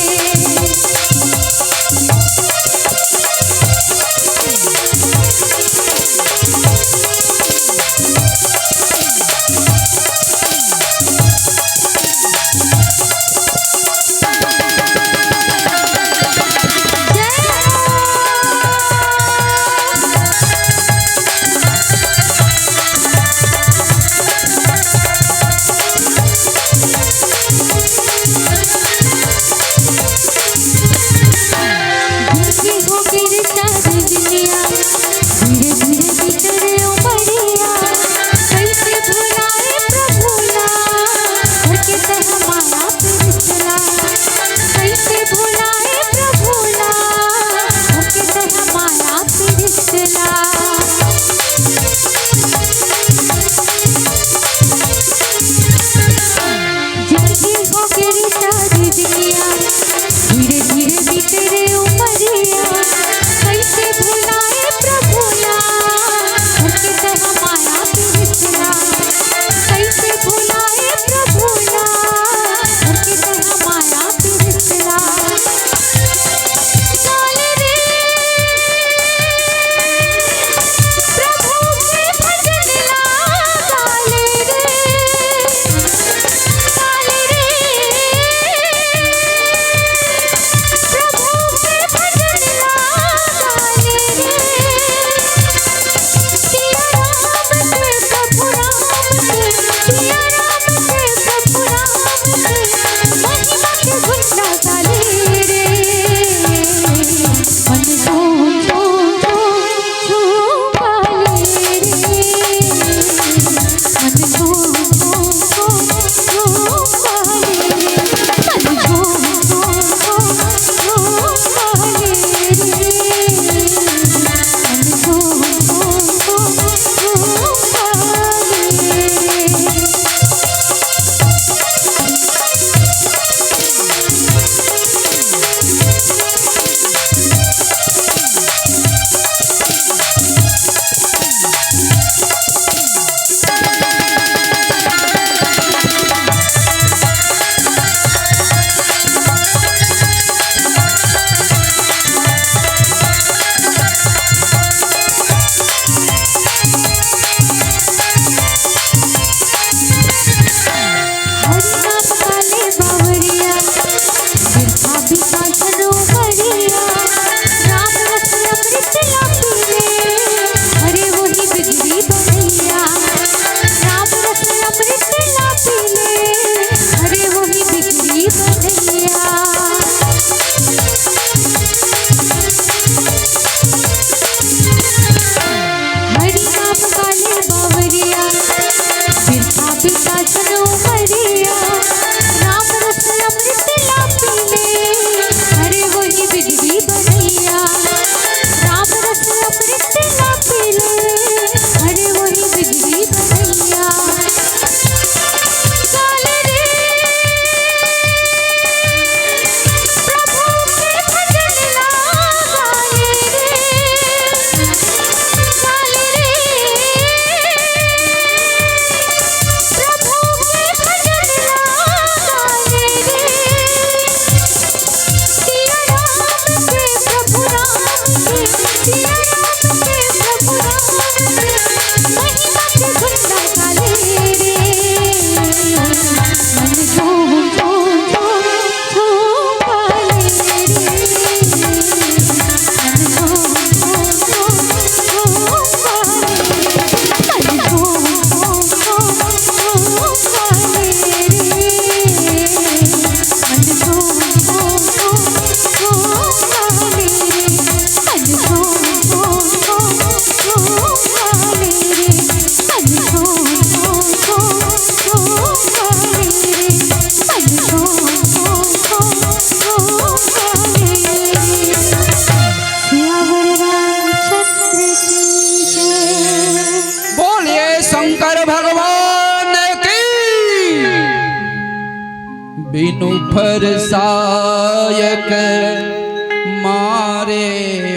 रे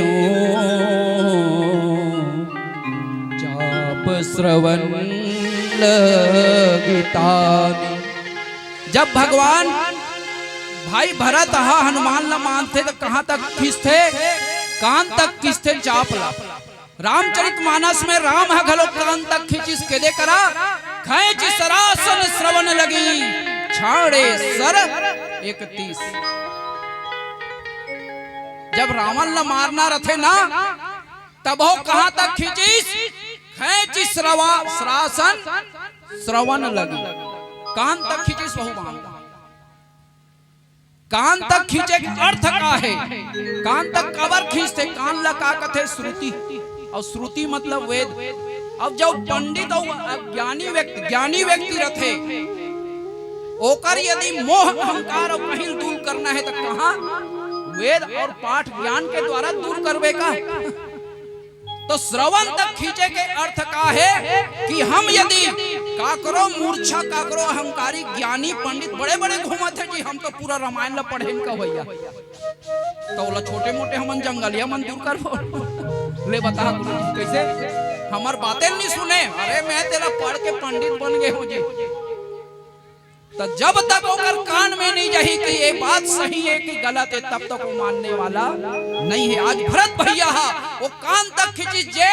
ओ, चाप श्रवण लगितानी। जब भगवान भाई भरत ह हनुमान ल मानथे त कहां तक खींचथे? कान तक खींचथे चाप ल। रामचरित मानस में राम ह घलो कान तक खींचिस, केदे करा? खैंचि सरासन श्रवण लगी, छाड़े सर इकतीस। जब रावण ल मारना रथे ना, तब ओ कहां तक खींचिस? खैंचि श्रवा-, सरासन श्रवण लगी, कान तक खींचिस वहू बांध। कान तक खींचे के अर्थ का हे? कान तक काबर खींचथे? कान ला का कथे? श्रुति। अउ श्रुति मतलब वेद। अब जब पंडित अउ अज्ञानी व्यक्ति, ज्ञानी व्यक्ति रथे, ओकर यदि मोह अहंकार अउ कहीं दूर करना हे त कहां? वेद अउ पाठ ज्ञान के द्वारा दूर करबे का? तो श्रवण तक खींचे के अर्थ का हे कि हम यदि काकरो मूर्छा, काकरो अहंकारी ज्ञानी पंडित बड़े-बड़े घूमत हे जी, हम तो पूरा रामायण ला पढ़ेन का भैया, त ओला छोटे-मोटे हमन जंगलिया मन दूर करबो। ले बता गुरु जी, कइसे? हमर बातें नइ सुने। अरे, मैं तेला पढ़ के पंडित बन गे हों जी। त जब तक ओकर कान में नइ जाही कि ये बात सही हे कि गलत हे, तब तक ओ मानने वाला नइ हे। आज भरत भैया ह ओ कान तक खींचिस, जे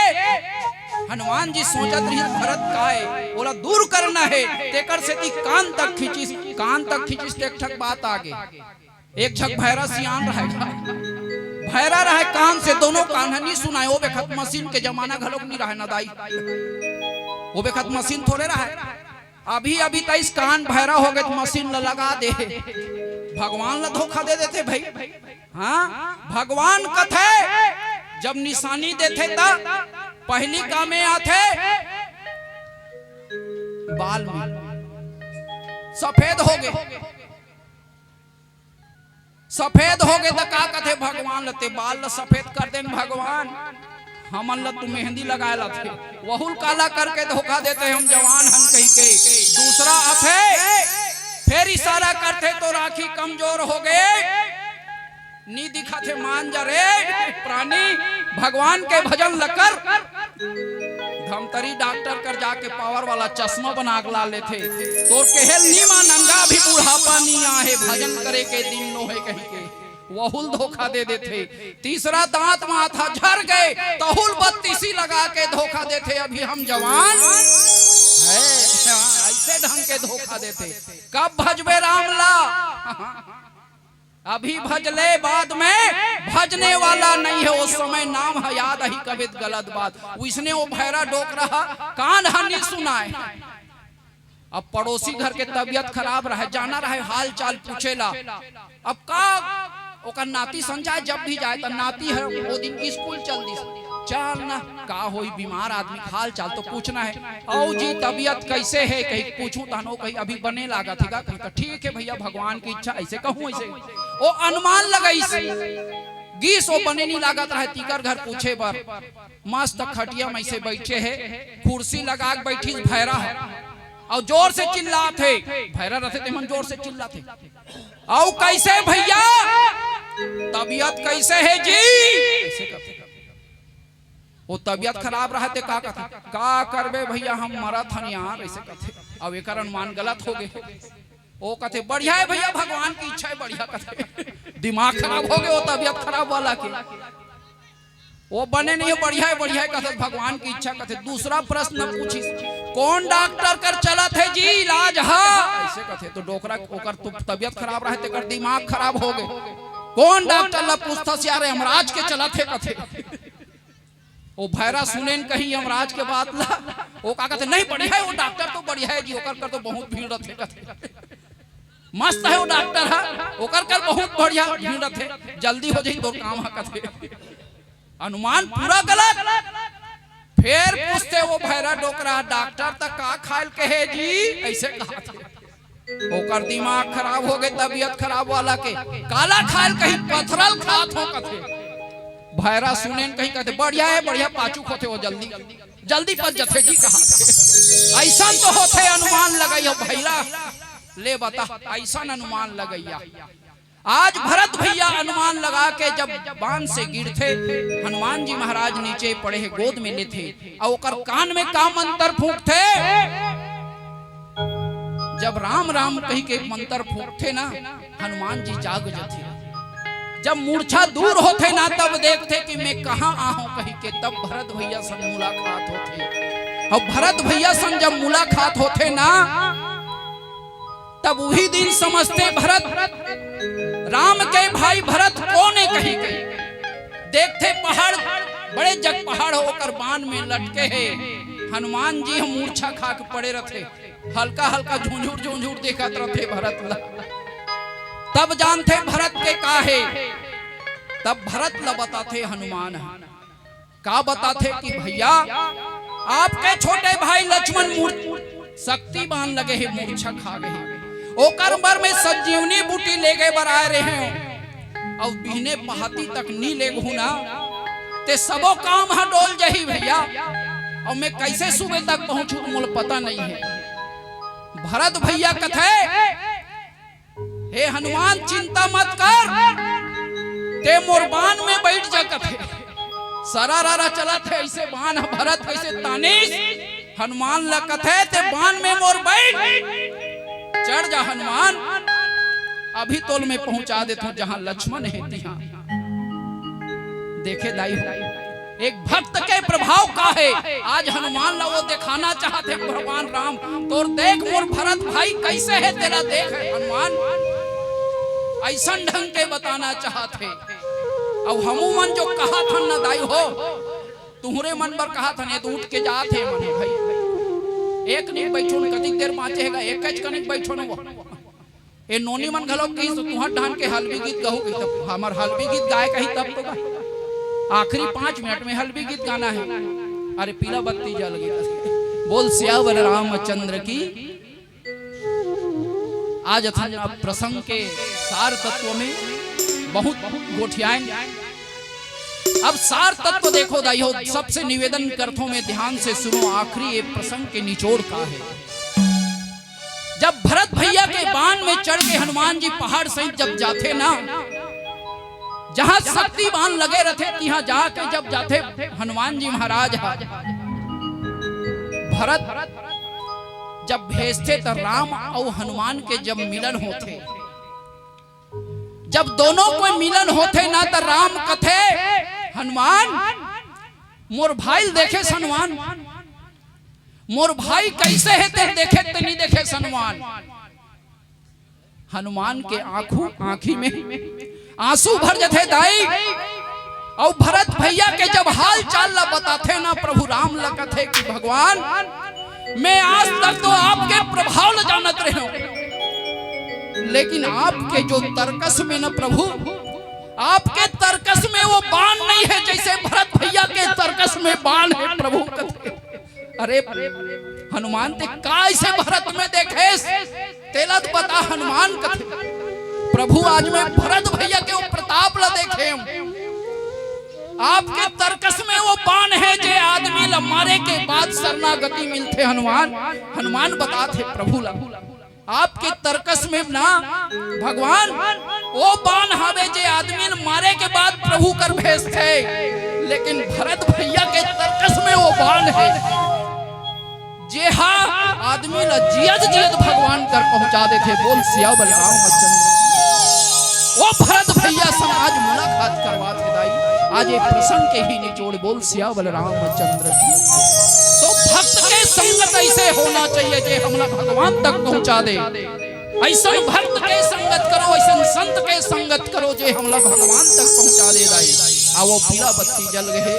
हनुमान जी सोचत रहिस भरत का हे, ओला दूर करना हे, तेकर सेती कान तक खींचिस। कान तक खींचिस त एक ठक बात आगे। एक झक भैरा सियान रहय, भैरा रहय, कान से दोनों कान ह नइ सुनाय। ओ बेखत मशीन के जमाना घलोक नइ रहय न दाई, ओ बेखत मशीन थोरे रहय। अभी अभी तइस कान भैरा हो गे त मशीन ल लगा दे। भगवान ल धोखा दे देथे भाई। हां, भगवान कथे जब निशानी देथे त पहली का में आथे? बाल में सफेद हो गे। सफेद हो गे त का कथे भगवान ल? ते बाल ल सफेद कर देन भगवान, हमन ल तू मेहंदी लगाए ल थे, वहू ल काला करके धोखा देथे हम जवान हन कहिके। दूसरा आथे, फेर इशारा करथे त राखी कमजोर हो गे, नी दिखत हे, मान जा रे प्राणी, भगवान के भजन ल कर। धमतरी डॉक्टर कर जाके पावर वाला चश्मा बना के ला लेथे। तोर केहे ल नी मान, नंगा भी बुढ़ापा नी आहे, भजन करे के दिन नोहे कहिके वहू ल धोखा दे देथे। तीसरा दांत माथा झर गे, तहू ल बत्तीसी लगा के धोखा देथे, अभी हम जवान हे। हां, अइसे ढंग के धोखा देथे। कब भजबे राम ला? अभी भज ले, बाद में भजने वाला नइ हे, ओ समय नाम ह याद आही कबे त गलत बात। वइसने ओ भैरा डोकरा ह कान ह नइ सुनाय। अब पड़ोसी घर के तबीयत खराब रहय, जाना रहय हाल चाल पूछे ला। अब का ओकर नाती संग जाय, जब भी जाय त नाती ह ओ दिन स्कूल चल दिस। चल ना, का होही, बीमार आदमी के हाल चाल तो पूछना हे। "अउ जी, तबीयत कइसे हे?" कहिके पूछूं तहन ओ कही, "अभी बने लागत हे गा।" कहिके, "ठीक हे भैया, भगवान के इच्छा, अइसे कहूं अइसे।" ओ अनुमान लगाइस, गिस ओ बने नइ लागत रहय, तीकर घर पूछे बर। मस्त खटिया में अइसे बइठे हे, कुर्सी लगा के बइठिस भैरा ह, अउ जोर से चिल्लात हे। भैरा रथे तेमन जोर से चिल्लात हे। "अउ कइसे भैया, तबीयत कइसे हे जी?" अइसे करथे। ओ तबीयत खराब रहय ते का कथे? "का करबे भैया, हम मरत हन यार," अइसे कथे। अब एकर अनुमान गलत हो गे। ओ कथे, "बढ़िया हे भैया, भगवान के इच्छा हे, बढ़िया," कथे। दिमाग खराब हो गे ओ तबीयत खराब वाला के। ओ बने नइ हे, बढ़िया हे, बढ़िया हे कथे, भगवान के इच्छा कथे। दूसरा प्रश्न पूछिस, "कौन डॉक्टर कर चलत हे जी इलाज ह?" अइसे कथे, त डोकरा ओकर तो तबीयत खराब रहय, तेकर दिमाग खराब हो गे। "कौन डॉक्टर ल पूछथस यार, यमराज के चलत हे," कथे। ओ भैरा सुनेन कहीं यमराज के बात ला, ओ का कथे, "नहीं, बढ़िया हे, ओ डॉक्टर तो बढ़िया हे जी, ओकर कर तो बहुत भीड़ रथे," कथे। "मस्त हे ओ डॉक्टर ह, ओकर कर बहुत बढ़िया भीड़ रथे, जल्दी हो जाही तोर काम ह," कथे। अनुमान पूरा गलत। फेर पूछथे ओ भैरा डोकरा, "डॉक्टर त का खाय ल कहे जी?" अइसे कहथे। ओकर दिमाग खराब हो गे, तबीयत खराब वाला के। "काला खाय ल कही, पथरा ल खात हों," कथे। भैरा सुनेन कहीं कथे, "बढ़िया हे, बढ़िया, पाछू खोथे ओ जल्दी, जल्दी पच जथे जी," कहाथे। अइसन तो होथे अनुमान लगइया भैरा, ले बता, अइसन अनुमान लगइया। आज भरत भैया अनुमान लगा के जब बाण से गिरथे, हनुमान जी महाराज नीचे पड़े हे, गोद में लेथे, अउ ओकर कान में का मंत्र फूंकथे? जब राम राम कहि के मंत्र फूंकथे ना, हनुमान जी जाग जथे। जब मूर्छा दूर होथे ना, तब देखथे कि मैं कहाँ आहूं कहि के, तब भरत भैया संग मुलाकात होथे। अउ भरत भैया संग जब मुलाकात होथे ना, तब उही दिन समझथे भरत, राम के भाई भरत कोन ए कहि के। देखथे पहाड़, बड़े जग पहाड़ ओकर बाण में लटके हे। हनुमान जी ह मूर्छा खा के पड़े रथे, हल्का हल्का झुंझुर झुंझुर देखत रथे भरत ला। तब जानथे भरत के का हे, तब भरत ला बताथे हनुमान ह। का बताथे कि भैया, आपके छोटे भाई लक्ष्मण मूर-, शक्ति बाण लगे हे, मूर्छा खा गे हे, ओकर बर में संजीवनी बूटी लेगे बर आए रहेंव, अउ बिहने पहाती तक नी लेगहूं ना, ते सबो काम ह डोल जही भैया। अउ मैं कइसे सुबह तक पहुंचहूं, मोला पता नइ हे। भरत भैया कथे, हे हनुमान, चिंता मत कर, ते मोर बाण में बइठ जा कथे। सरारारा चलत हे अइसे बाण ह, भरत कइसे तानिस, हनुमान ल कथे, ते बाण में मोर बइठ, चढ़ जा हनुमान, अभी तोल में पहुंचा देथंव जहां लक्ष्मण हे तिहां। देखे दाई हो, एक भक्त के प्रभाव का हे। आज हनुमान ला वो देखाना चाहत हे, भगवान राम, तोर देख मोर भरत भाई कइसे हे, तेला देख हे हनुमान, अइसन ढंग के बताना चाहत हे। अउ हमू मन जो कहत हन न दाई हो, तुहरे मन बर कहत हन, ये तो उठ के जात हे मन भाई। एक नी बइठो न, कतिक देर बांचे हे गा, एकच कनिक बइठो न वो। ए नोनी मन घलो कहिस, तुहर ढान के हलबी गीत गहू कही, तब हमर हलबी गीत गाए कही तब तो गा। आखिरी पांच मिनट में हलबी गीत गाना हे। अरे पीला बत्ती जल गई। बोल सियावर रामचंद्र की। आज अथन अब प्रसंग के सार तत्व में बहुत गोठियाएन। अब सार तत्व देखो दाई हो, सबसे निवेदन करथों मैं, ध्यान से सुनो, आखिरी ये प्रसंग के निचोड़ का हे। जब भरत भैया के बाण में चढ़ के हनुमान जी पहाड़ सहित जब जाथे ना, जहां शक्ति बाण लगे रथे, तिहां जाके जब जाथे हनुमान जी महाराज ह, भरत जब भेजथे त राम अउ हनुमान के जब मिलन होथे, जब दोनों कोई मिलन होथे ना, त राम कथे, हनुमान, मोर भाई ल देखेस हनुमान, मोर भाई कइसे हे तेला देखे, ते नी देखेस हनुमान। हनुमान के आंखू, आंखी में आंसू भर जथे दाई। अउ भरत भैया के जब हाल चाल ला बताथे ना, प्रभु राम ला कथे कि भगवान, मैं आज तक तो आपके प्रभाव ला जानत रहेंव, लेकिन आपके जो तरकस में ना प्रभु, आपके तरकस में वो बाण नइ हे, जइसे भरत भैया के तरकस में बाण हे प्रभु कथे। अरे हनुमान, ते का अइसे भरत में देखेस, तेला तो बता हनुमान कथे। प्रभु, आज मैं भरत भैया के वो प्रताप ला देखेंव। आपके तरकस में वो बाण हे, जे आदमी ला मारे के बाद शरणागति मिलथे हनुमान। हनुमान बताथे प्रभु ला, आपके तरकस में ना भगवान, वो बाण हवे जे आदमी ल मारे के बाद प्रभु कर भेजथे, लेकिन भरत भैया के तरकस में वो बाण हे, जे हा आदमी ल जियत जियत भगवान कर पहुंचा देथे। बोल सियावर रामचंद्र। वो भरत भैया संग आज मुलाकात करवाथे दाई। आज ये प्रसंग के ही निचोड़, बोल सियावर रामचंद्र की। तो भक्त के संगत अइसे होना चाहिए जे हमला भगवान तक पहुंचा दे। अइसन भक्त के संगत करो, अइसन संत के संगत करो जे हमला भगवान तक पहुंचा दे दाई। आ वो पीला बत्ती जल गे हे।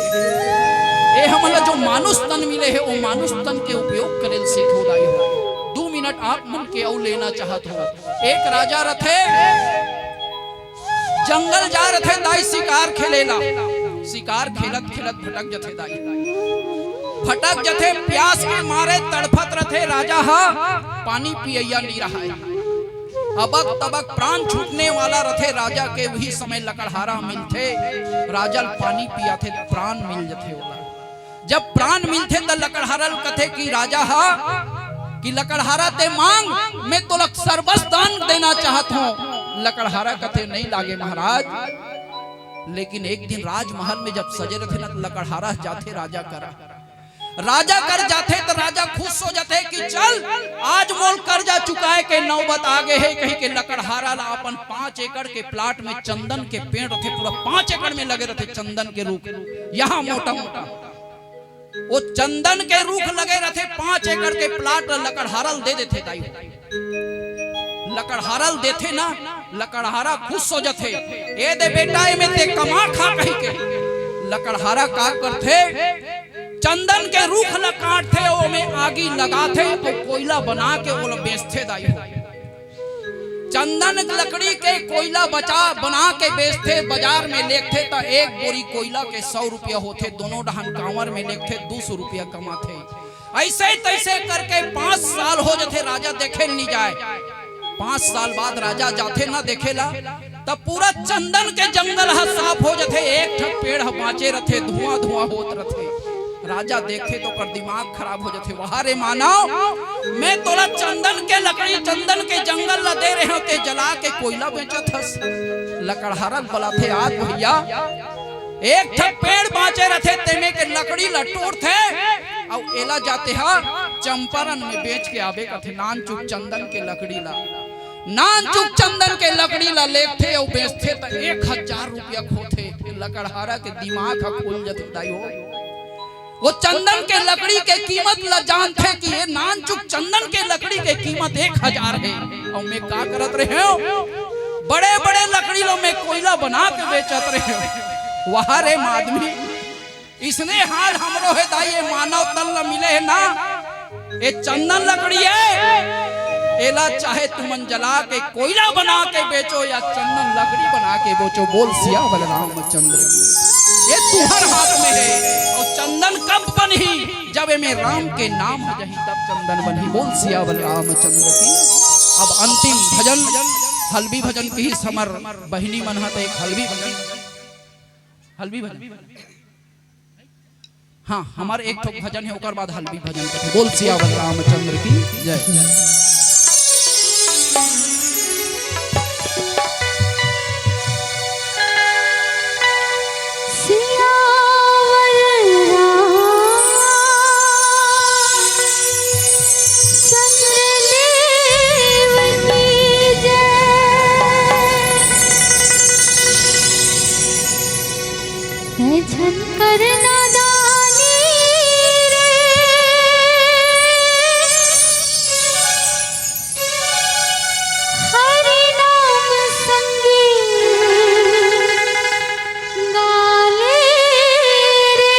ए हमला जो मानुष तन मिले हे, वो मानुष तन के उपयोग करे ल सीखो दाई हो। दू मिनट आप मन के अउ लेना चाहत हो। एक राजा रथे, जंगल जा रथे दाई शिकार खेले ला। शिकार खेलत खेलत भटक जथे दाई, भटक जथे, प्यास के मारे तड़फत रथे। राजा ह पानी पियैया नी रहय, अबक तबक प्राण छूटने वाला रथे राजा के। उही समय लकड़हारा मिलथे, राजा ल पानी पियाथे, प्राण मिल जथे ओला। जब प्राण मिलथे त लकड़हारा ल कथे कि राजा ह कि लकड़हारा ते मांग, मैं तोला सर्वस्व दान देना चाहत हूं। लकड़हारा कथे, "नहीं लागे महाराज।" लेकिन एक दिन राजमहल में जब सजे रथे ना, तो लकड़हारा जाथे राजा करा। राजा कर जाथे तो राजा खुश हो जाथे कि चल, आज मोर कर्जा चुकाए के नौबत आ गे हे, कहिके लकड़हारा ला अपन पाँच एकड़ के प्लाट में चंदन के पेड़ रथे, पूरा पाँच एकड़ में लगे रथे चंदन के रूख, यहाँ मोटा मोटा। वो चंदन के रूख लगे रथे, पाँच एकड़ के प्लाट लकड़हारा ल दे देथे दाई। लकड़हारा ल देथे ना, लकड़हारा खुश हो जथे, "ए दे बेटा, एमे ते कमा खा," कहिके। लकड़हारा का करथे, चंदन के रूख ल काटथे, ओमे आगी लगाथे, अउ कोइला बना के ओला बेचथे दाई हो। चंदन लकड़ी के कोइला बचा, बना के बेचथे, बाजार में लेगथे त एक बोरी कोइला के सौ रुपया होथे, दोनों डहन कांवर में लेगथे, दू सौ रुपया कमाथे। अइसे तइसे करके पाँच साल हो जथे, राजा देखे ल नी जाय। पाँच साल बाद राजा जाथे ना देखे ला, त पूरा चंदन के जंगल ह साफ हो जथे, एक ठक पेड़ ह बाँचे रथे, धुआं धुआं होत रथे। राजा देखथे त ओकर दिमाग खराब हो जथे, "वाह रे मानव, मैं तोला चंदन के लकड़ी, चंदन के जंगल ला दे रहे हंव, ते जला के कोइला बेचत हस।" लकड़हारा ल बलाथे, "आज भइया, एक ठक पेड़ बाँचे रथे, तेमे के लकड़ी ला टूरथे, अउ एला जाते ह चंपारण में बेच के आबे," कथे, नानचुक चंदन के लकड़ी ला। नानचुक चंदन के लकड़ी ला लेगथे अउ बेचथे त एक हजार रुपया खोथे। लकड़हारा के दिमाग ह खुल जथे दाई हो। वो चंदन के लकड़ी के कीमत ला जानथे कि ये नानचुक चंदन के लकड़ी के कीमत एक हजार हे। अउ मैं का करत रहे हंव? बड़े-बड़े लकड़ी ला मैं कोइला बना के बेचत रहे हंव। वाह रे मादमी, इसने हाल हमरो हे दाई, ये मानव तन ल मिले हे ना, ये चंदन लकड़ी हे, एला चाहे तुमन जला के कोइला बना के बेचो या चंदन लकड़ी बना के बेचो, बोल सियावर रामचंद्र की। ये तुंहर हाथ में हे। अउ चंदन कब बनही? जब एमे राम के नाम ह जही, तब चंदन बनही। बोल सियावर रामचंद्र की। अब अंतिम भजन, हलबी भजन कहिस हमर बहिनी मन ह, त एक हलबी भजन, हलबी भजन। हाँ, हमर एक ठो भजन हे, ओकर बाद हलबी भजन करथे। बोल सियावर रामचंद्र की जय। सियावर रामचंद्र देव की जय। तै झन कर नादानी रे, हरि नाम संगे गाले रे।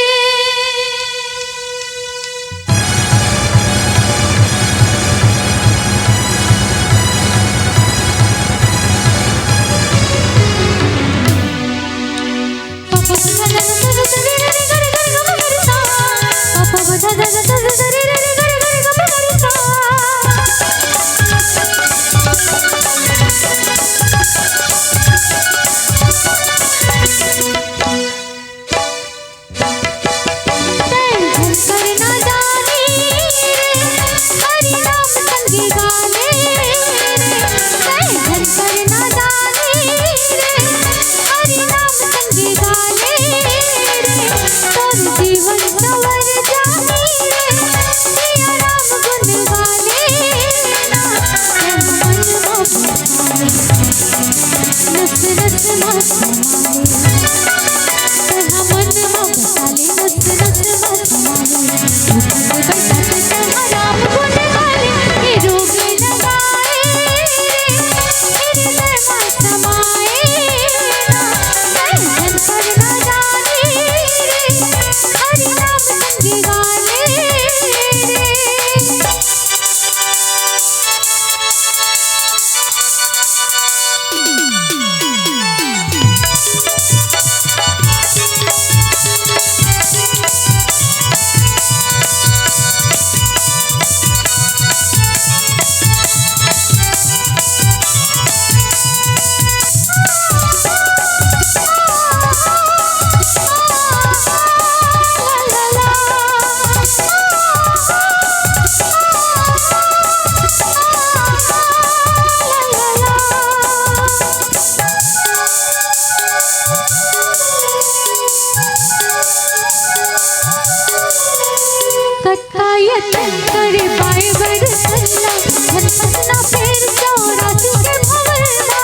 कायतन करे पाए बरसल्ला, धन पतना फेर चौरासी के भवलवा।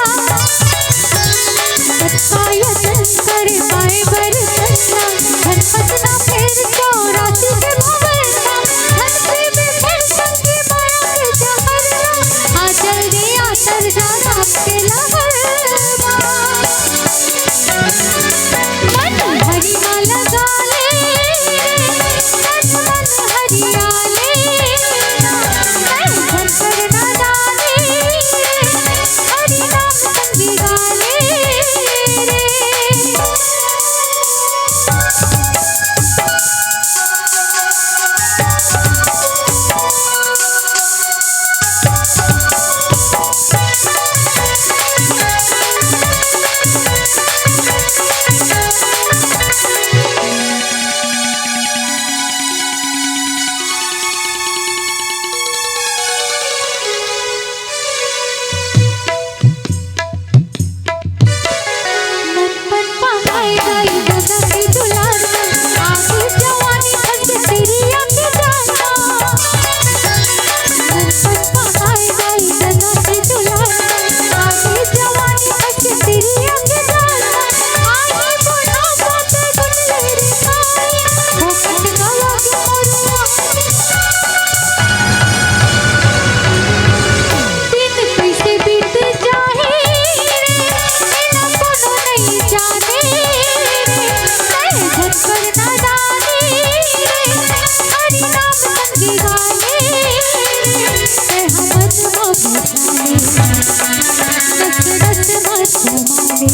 कायतन करे पाए बरसल्ला, धन पतना फेर चौरासी के भवलवा। धन से भी फेर संगी माया के जहरवा। आ चल रे, आ चल जा राम के लहरवा। मन हरि माला गाले रे, मन मन हरियाले, मैं झंझट ना डाले रे, हरि नाम संगी गाले रे। दिन कइसे बीत जाही रे, एला कोनो नइ जाने रे। मैं झन कर नादानी रे, हरि नाम संगी गाने रे। मैं हमन म बसाए, रस रस म समाए।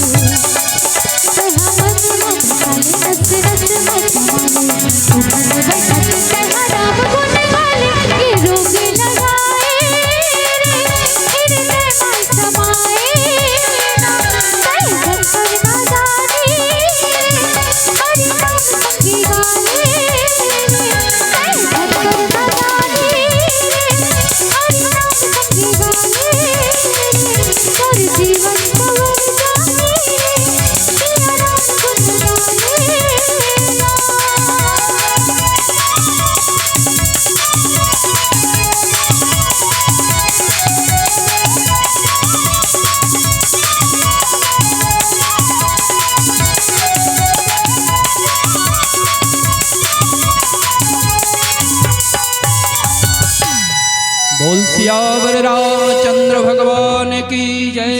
बोल सियावर रामचंद्र भगवान की जय।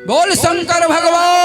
बोल शंकर भगवान